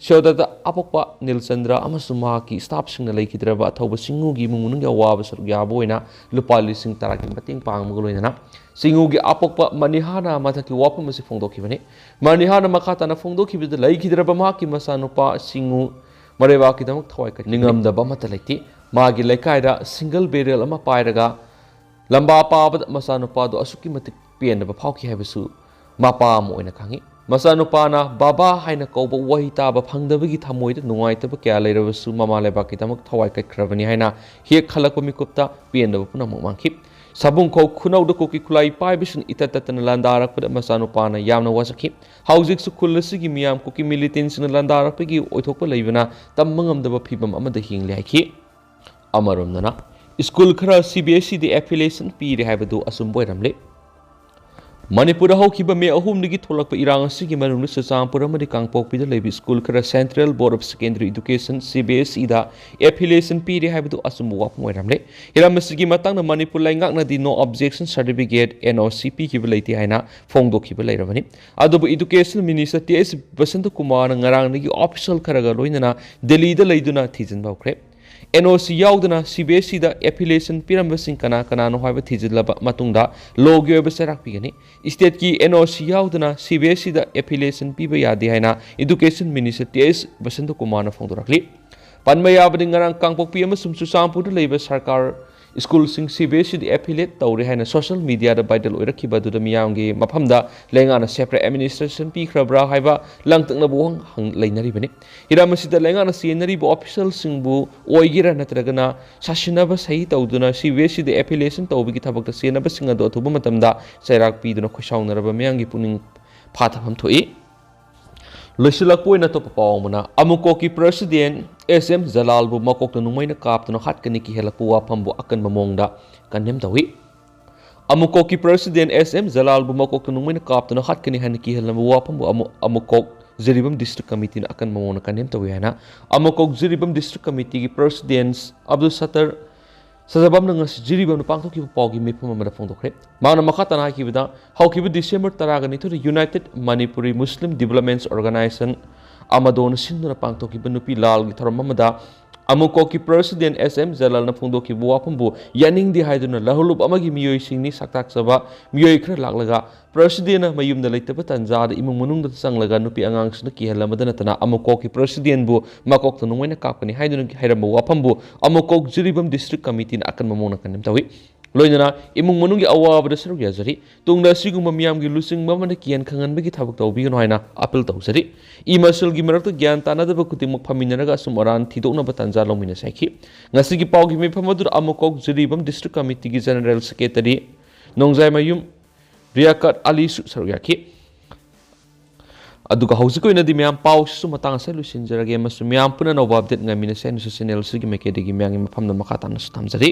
ꯁꯤꯌꯣꯗꯇ ꯑꯄꯣꯛꯄ ꯅꯤꯜꯆꯟꯗ꯭ꯔ ꯑꯃꯁꯨꯡ ꯃꯍꯥꯛꯀꯤ staff ꯁꯤꯡꯅ ꯂꯩꯈꯤꯗ꯭ꯔꯕ ꯑꯊꯧꯕ ꯁꯤꯡꯉꯨꯒꯤ ꯏꯃꯨꯡ ꯃꯅꯨꯡꯒꯤ ꯑꯋꯥꯕ ꯁꯔꯨꯛ ꯌꯥꯕ ꯑꯣꯏꯅ ꯂꯨꯄꯥ ꯂꯤꯁꯤꯡ ꯇꯔꯥꯒꯤ ꯃꯇꯦꯡ ꯄꯥꯡꯕꯒ ꯂꯣꯏꯅꯅ ꯁꯤꯡꯉꯨꯒꯤ ꯑꯄꯣꯛꯄ ꯃꯅꯤꯍꯥꯅ ꯃꯊꯛꯀꯤ ꯋꯥꯐꯝ ꯑꯁꯤ ꯐꯣꯡꯗꯣꯛꯈꯤꯕꯅꯤ꯫ ꯃꯅꯤꯍꯥꯅ ꯃꯈꯥ ꯇꯥꯅ ꯐꯣꯡꯗꯣꯛꯈꯤꯕꯗ ꯂꯩꯈꯤꯗ꯭ꯔꯕ ꯃꯍꯥꯛꯀꯤ ꯃꯆꯥꯅꯨꯄꯥ ꯁꯤꯡꯉꯨ ꯃꯔꯩꯕꯥꯛꯀꯤꯗꯃꯛ ꯊꯋꯥꯏ ꯀꯠ-, ꯅꯤꯡꯉꯝꯗꯕ ꯑꯃꯠꯇ ꯂꯩꯇꯦ꯫ ꯃꯥꯒꯤ ꯂꯩꯀꯥꯏꯗ single barrel ꯑꯃ ꯄꯥꯏꯔꯒ ꯂꯝꯕꯥ ꯄꯥꯕꯗ ꯃꯆꯥꯅꯨꯄꯥꯗꯨ ꯑꯁꯨꯛꯀꯤ ꯃꯇꯤꯛ ꯄꯦꯟꯗꯕ ꯐꯥꯎꯈꯤ ꯍꯥꯏꯕꯁꯨ ꯃꯄꯥ ꯑꯃ ꯑꯣꯏꯅ ꯈꯪꯏ꯫ ꯃꯆꯥꯅꯨꯄꯥꯅ ꯕꯥꯕꯥ ꯍꯥꯏꯅ ꯀꯧꯕ ꯋꯥꯍꯩ ꯇꯥꯕ ꯐꯪꯗꯕꯒꯤ ꯊꯃꯣꯏꯗ ꯅꯨꯡꯉꯥꯏꯇꯕ ꯀꯌꯥ ꯂꯩꯔꯕꯁꯨ ꯃꯃꯥ ꯂꯩꯕꯥꯛꯀꯤꯗꯃꯛ ꯊꯋꯥꯏ ꯀꯠꯈ꯭ꯔꯕꯅꯤ ꯍꯥꯏꯅ ꯍꯦꯛ ꯈꯜꯂꯛꯄ ꯃꯤꯀꯨꯞꯇ ꯄꯦꯟꯗꯕ ꯄꯨꯝꯅꯃꯛ ꯃꯥꯡꯈꯤ꯫ ꯁꯥꯕꯨꯡꯈꯧ ꯈꯨꯅꯧꯗ ꯀꯨꯀꯤ ꯈꯨꯠꯂꯥꯏ ꯄꯥꯏꯕꯁꯤꯡ ꯏꯇꯠ ꯇꯠꯇꯅ ꯂꯥꯟꯗꯥꯔꯛꯄꯗ ꯃꯆꯥꯅꯨꯄꯥꯅ ꯌꯥꯝꯅ ꯋꯥꯖꯈꯤ꯫ ꯍꯧꯖꯤꯛꯁꯨ ꯈꯨꯜ ꯑꯁꯤꯒꯤ ꯃꯤꯌꯥꯝ ꯀꯨꯀꯤ militant ꯁꯤꯡꯅ ꯂꯥꯟꯗꯥꯔꯛꯄꯒꯤ ꯑꯣꯏꯊꯣꯛꯄ ꯂꯩꯕꯅ ꯇꯝꯕ ꯉꯝꯗꯕ ꯐꯤꯕꯝ ꯑꯃꯗ ꯍꯤꯡꯂꯤ ꯍꯥꯏꯈꯤ꯫ ꯑꯃꯔꯣꯝꯗꯅ, school ꯈꯔ C B S E ꯗ affiliation ꯄꯤꯔꯦ ꯍꯥꯏꯕꯗꯨ ꯑꯆꯨꯝꯕ ꯑꯣꯏꯔꯝꯂꯦ꯫ ꯃꯅꯤꯄꯨꯔꯗ ꯍꯧꯈꯤꯕ ꯃꯦ ꯑꯍꯨꯝꯗꯒꯤ ꯊꯣꯛꯂꯛꯄ ꯏꯔꯥꯡ ꯑꯁꯤꯒꯤ ꯃꯅꯨꯡꯗ ꯆꯨꯔꯆꯥꯟꯄꯨꯔ ꯑꯃꯗꯤ ꯀꯥꯡꯄꯣꯛꯄꯤꯗ ꯂꯩꯕ ꯁ꯭ꯀꯨꯜ ꯈꯔ Central Board of Secondary Education, C B S Eꯗ affiliation ꯄꯤꯔꯦ ꯍꯥꯏꯕꯗꯨ ꯑꯆꯨꯝꯕ ꯋꯥꯐꯝ ꯑꯣꯏꯔꯝꯂꯦ꯫ ꯍꯤꯔꯝ ꯑꯁꯤꯒꯤ ꯃꯇꯥꯡꯗ Manipur ꯂꯩꯉꯥꯛꯅꯗꯤ No Objection Certificate, N O C, ꯄꯤꯈꯤꯕ ꯂꯩꯇꯦ ꯍꯥꯏꯅ ꯐꯣꯡꯗꯣꯛꯈꯤꯕ ꯂꯩꯔꯕꯅꯤ꯫ ꯑꯗꯨꯕꯨ Education Minister T S ꯕꯁꯟꯇꯀꯨꯃꯥꯔꯅ ꯉꯔꯥꯡꯗꯒꯤ official ꯈꯔꯒ ꯂꯣꯏꯅꯅ ꯗꯦꯜꯂꯤꯗ ꯂꯩꯗꯨꯅ ꯊꯤꯖꯤꯟꯕ ꯍꯧꯈ꯭ꯔꯦ꯫ N O C ꯌꯥꯎꯗꯅ C B S Eꯗ affiliation ꯄꯤꯔꯝꯕꯁꯤꯡ ꯀꯅꯥ ꯀꯅꯥꯅꯣ ꯍꯥꯏꯕ ꯊꯤꯖꯤꯜꯂꯕ ꯃꯇꯨꯡꯗ ꯂꯣꯒꯤ ꯑꯣꯏꯕ ꯆꯩꯔꯥꯛ ꯄꯤꯒꯅꯤ꯫ Stateꯀꯤ N O C ꯌꯥꯎꯗꯅ C B S Eꯗ affiliation ꯄꯤꯕ ꯌꯥꯗꯦ ꯍꯥꯏꯅ Education Minister T S ꯕꯁꯟꯇꯀꯨꯃꯥꯔꯅ ꯐꯣꯡꯗꯣꯔꯛꯂꯤ꯫ ꯄꯟꯕ ꯌꯥꯕꯗꯤ, ꯉꯔꯥꯡ ꯀꯥꯡꯄꯣꯛꯄꯤ ꯑꯃꯁꯨꯡ ꯆꯨꯔꯆꯥꯟꯄꯨꯔꯗ ꯂꯩꯕ ꯁꯔꯀꯥꯔ ꯁ꯭ꯀꯨꯜꯁꯤꯡ C B S Eꯗ affiliate ꯇꯧꯔꯦ ꯍꯥꯏꯅ social mediaꯗ viral ꯑꯣꯏꯔꯛꯈꯤꯕ ꯑꯗꯨꯗ ꯃꯤꯌꯥꯝꯒꯤ ꯃꯐꯝꯗ ꯂꯩꯉꯥꯛꯅ separate administration ꯄꯤꯈ꯭ꯔꯕ꯭ꯔꯥ ꯍꯥꯏꯕ ꯂꯥꯡꯇꯛꯅꯕ ꯋꯥꯍꯪ ꯍꯪ-, ꯂꯩꯅꯔꯤꯕꯅꯤ꯫ ꯍꯤꯔꯝ ꯑꯁꯤꯗ ꯂꯩꯉꯥꯛꯅ ꯆꯦꯟꯅꯔꯤꯕ officialꯁꯤꯡꯕꯨ ꯑꯣꯏꯒꯦꯔꯥ ꯅꯠꯇ꯭ꯔꯒꯅ ꯁꯥꯁꯤꯟꯅꯕ ꯁꯍꯤ ꯇꯧꯗꯨꯅ C B S Eꯗ affiliation ꯇꯧꯕꯒꯤ ꯊꯕꯛꯇ ꯆꯦꯟꯅꯕꯁꯤꯡ ꯑꯗꯨ ꯑꯊꯨꯕ ꯃꯇꯝꯗ ꯆꯩꯔꯥꯛ ꯄꯤꯗꯨꯅ ꯈꯣꯏꯁꯥꯎꯅꯔꯕ ꯃꯤꯌꯥꯝꯒꯤ ꯄꯨꯛꯅꯤꯡ ꯐꯥꯊꯐꯝ ꯊꯣꯛꯏ꯫ ꯂꯣꯏꯁꯤꯜꯂꯛꯄ ꯑꯣꯏꯅ ꯑꯇꯣꯞꯄ ꯄꯥꯎ ꯑꯃꯅ, ꯑꯃꯨꯀꯣꯛꯀꯤ President S M ꯖꯂꯥꯜꯕꯨ ꯃꯀꯣꯛꯇ ꯅꯣꯡꯃꯩꯅ ꯀꯥꯞꯇꯨꯅ ꯍꯥꯠꯀꯅꯤ ꯀꯤꯍꯜꯂꯛꯄ ꯋꯥꯐꯝꯕꯨ ꯑꯀꯟꯕ ꯃꯑꯣꯡꯗ condemn ꯇꯧꯏ꯫ ꯑꯃꯨꯀꯣꯛꯀꯤ President S M ꯖꯂꯥꯜꯕꯨ ꯃꯀꯣꯛꯇ ꯅꯣꯡꯃꯩꯅ ꯀꯥꯞꯇꯨꯅ ꯍꯥꯠꯀꯅꯤ ꯍꯥꯏꯅ ꯀꯤꯍꯜꯂꯝꯕ ꯋꯥꯐꯝꯕꯨ ꯑꯃꯨ-, ꯑꯃꯨꯀꯣꯛ ꯖꯤꯔꯤꯕꯥꯝ District Committeeꯅ ꯑꯀꯟꯕ ꯃꯑꯣꯡꯗ condemn ꯇꯧꯏ ꯍꯥꯏꯅ ꯑꯃꯨꯀꯣꯛ ꯖꯤꯔꯤꯕꯥꯝ District Committeeꯒꯤ President ꯑꯕꯗꯨꯜ ꯁꯠꯇꯔ ꯁꯖꯥꯕꯝꯅ ꯉꯁꯤ ꯖꯤꯔꯤꯕꯥꯝꯗ ꯄꯥꯡꯊꯣꯛꯈꯤꯕ ꯄꯥꯎꯒꯤ ꯃꯤꯐꯝ ꯑꯃꯗ ꯐꯣꯡꯗꯣꯛꯈ꯭ꯔꯦ꯫ ꯃꯍꯥꯛꯅ ꯃꯈꯥ ꯇꯥꯅ ꯍꯥꯏꯈꯤꯕꯗ, ꯍꯧꯈꯤꯕ December ꯇꯔꯥꯒ ꯅꯤꯊꯣꯏꯗ United Manipuri Muslim Development Organisation, ꯑꯃꯗꯣꯅ ꯁꯤꯟꯗꯨꯅ ꯄꯥꯡꯊꯣꯛꯈꯤꯕ ꯅꯨꯄꯤ ꯂꯥꯜꯒꯤ ꯊꯧꯔꯝ ꯑꯃꯗ ꯑꯃꯨꯀꯣꯛꯀꯤ President S M ꯖꯂꯥꯜꯅ ꯐꯣꯡꯗꯣꯛꯈꯤꯕ ꯋꯥꯐꯝꯕꯨ ꯌꯥꯅꯤꯡꯗꯦ ꯍꯥꯏꯗꯨꯅ ꯂꯍꯨꯂꯨꯞ ꯑꯃꯒꯤ ꯃꯤꯑꯣꯏꯁꯤꯡꯅꯤ ꯁꯛꯇꯥꯛꯆꯕ ꯃꯤꯑꯣꯏ ꯈꯔ ꯂꯥꯛꯂꯒ Presidentꯅ ꯃꯌꯨꯝꯗ ꯂꯩꯇꯕ ꯇꯥꯟꯖꯥꯗ ꯏꯃꯨꯡ ꯃꯅꯨꯡꯗ ꯆꯪꯂꯒ ꯅꯨꯄꯤ ꯑꯉꯥꯡꯁꯤꯡꯗ ꯀꯤꯍꯜꯂꯝꯕꯗ ꯅꯠꯇꯅ ꯑꯃꯨꯀꯣꯛꯀꯤ Presidentꯕꯨ ꯃꯀꯣꯛꯇ ꯅꯣꯡꯃꯩꯅ ꯀꯥꯞꯀꯅꯤ ꯍꯥꯏꯗꯨꯅ ꯍꯥꯏꯔꯝꯕ ꯋꯥꯐꯝꯕꯨ ꯑꯃꯨꯀꯣꯛ ꯖꯤꯔꯤꯕꯥꯝ District Committeeꯅ ꯑꯀꯟꯕ ꯃꯑꯣꯡꯗ condemn ꯇꯧꯏ꯫ ꯂꯣꯏꯅꯅ ꯏꯃꯨꯡ ꯃꯅꯨꯡꯒꯤ ꯑꯋꯥꯕꯗ ꯁꯔꯨꯛ ꯌꯥꯖꯔꯤ꯫ ꯇꯨꯡꯗ ꯑꯁꯤꯒꯨꯝꯕ ꯃꯤꯌꯥꯝꯒꯤ ꯂꯨꯆꯤꯡꯕ ꯑꯃꯅ ꯀꯤꯍꯟ ꯈꯪꯍꯟꯕꯒꯤ ꯊꯕꯛ ꯇꯧꯕꯤꯒꯅꯨ ꯍꯥꯏꯅ appeal ꯇꯧꯖꯔꯤ꯫ ꯏ ꯃꯁꯦꯜꯒꯤ ꯃꯔꯛꯇ ꯒ꯭ꯌꯥꯟ ꯇꯥꯅꯗꯕ ꯈꯨꯗꯤꯡꯃꯛ ꯐꯝꯃꯤꯟꯅꯔꯒ ꯑꯆꯨꯝ ꯑꯔꯥꯟ ꯊꯤꯗꯣꯛꯅꯕ ꯇꯥꯟꯖꯥ ꯂꯧꯃꯤꯟꯅꯁꯤ ꯍꯥꯏꯈꯤ꯫ ꯉꯁꯤꯒꯤ ꯄꯥꯎꯒꯤ ꯃꯤꯐꯝ ꯑꯗꯨꯗ ꯑꯃꯨꯀꯣꯛ ꯖꯤꯔꯤꯕꯥꯝ District Committeeꯒꯤ General Secretary ꯅꯣꯡꯖꯥꯏꯃꯌꯨꯝ ꯔꯤꯌꯥꯀꯠ ꯑꯂꯤꯁꯨ ꯁꯔꯨꯛ ꯌꯥꯈꯤ꯫ ꯑꯗꯨꯒ ꯍꯧꯖꯤꯛꯀꯤ ꯑꯣꯏꯅꯗꯤ ꯃꯌꯥꯝ ꯄꯥꯎꯁꯤꯁꯨ ꯃꯇꯥꯡ ꯑꯁꯤꯗ ꯂꯣꯏꯁꯤꯟꯖꯔꯒꯦ ꯑꯃꯁꯨꯡ ꯃꯌꯥꯝ ꯄꯨꯟꯅ ꯑꯅꯧꯕ update ꯉꯥꯏꯃꯤꯟꯅꯁꯦ ꯍꯥꯏꯅꯁꯨ channel ꯑꯁꯤꯒꯤ ꯃꯥꯏꯀꯩꯗꯒꯤ ꯃꯌꯥꯝꯒꯤ ꯃꯐꯝꯗ ꯃꯈꯥ ꯇꯥꯅꯁꯨ ꯊꯝꯖꯔꯤ꯫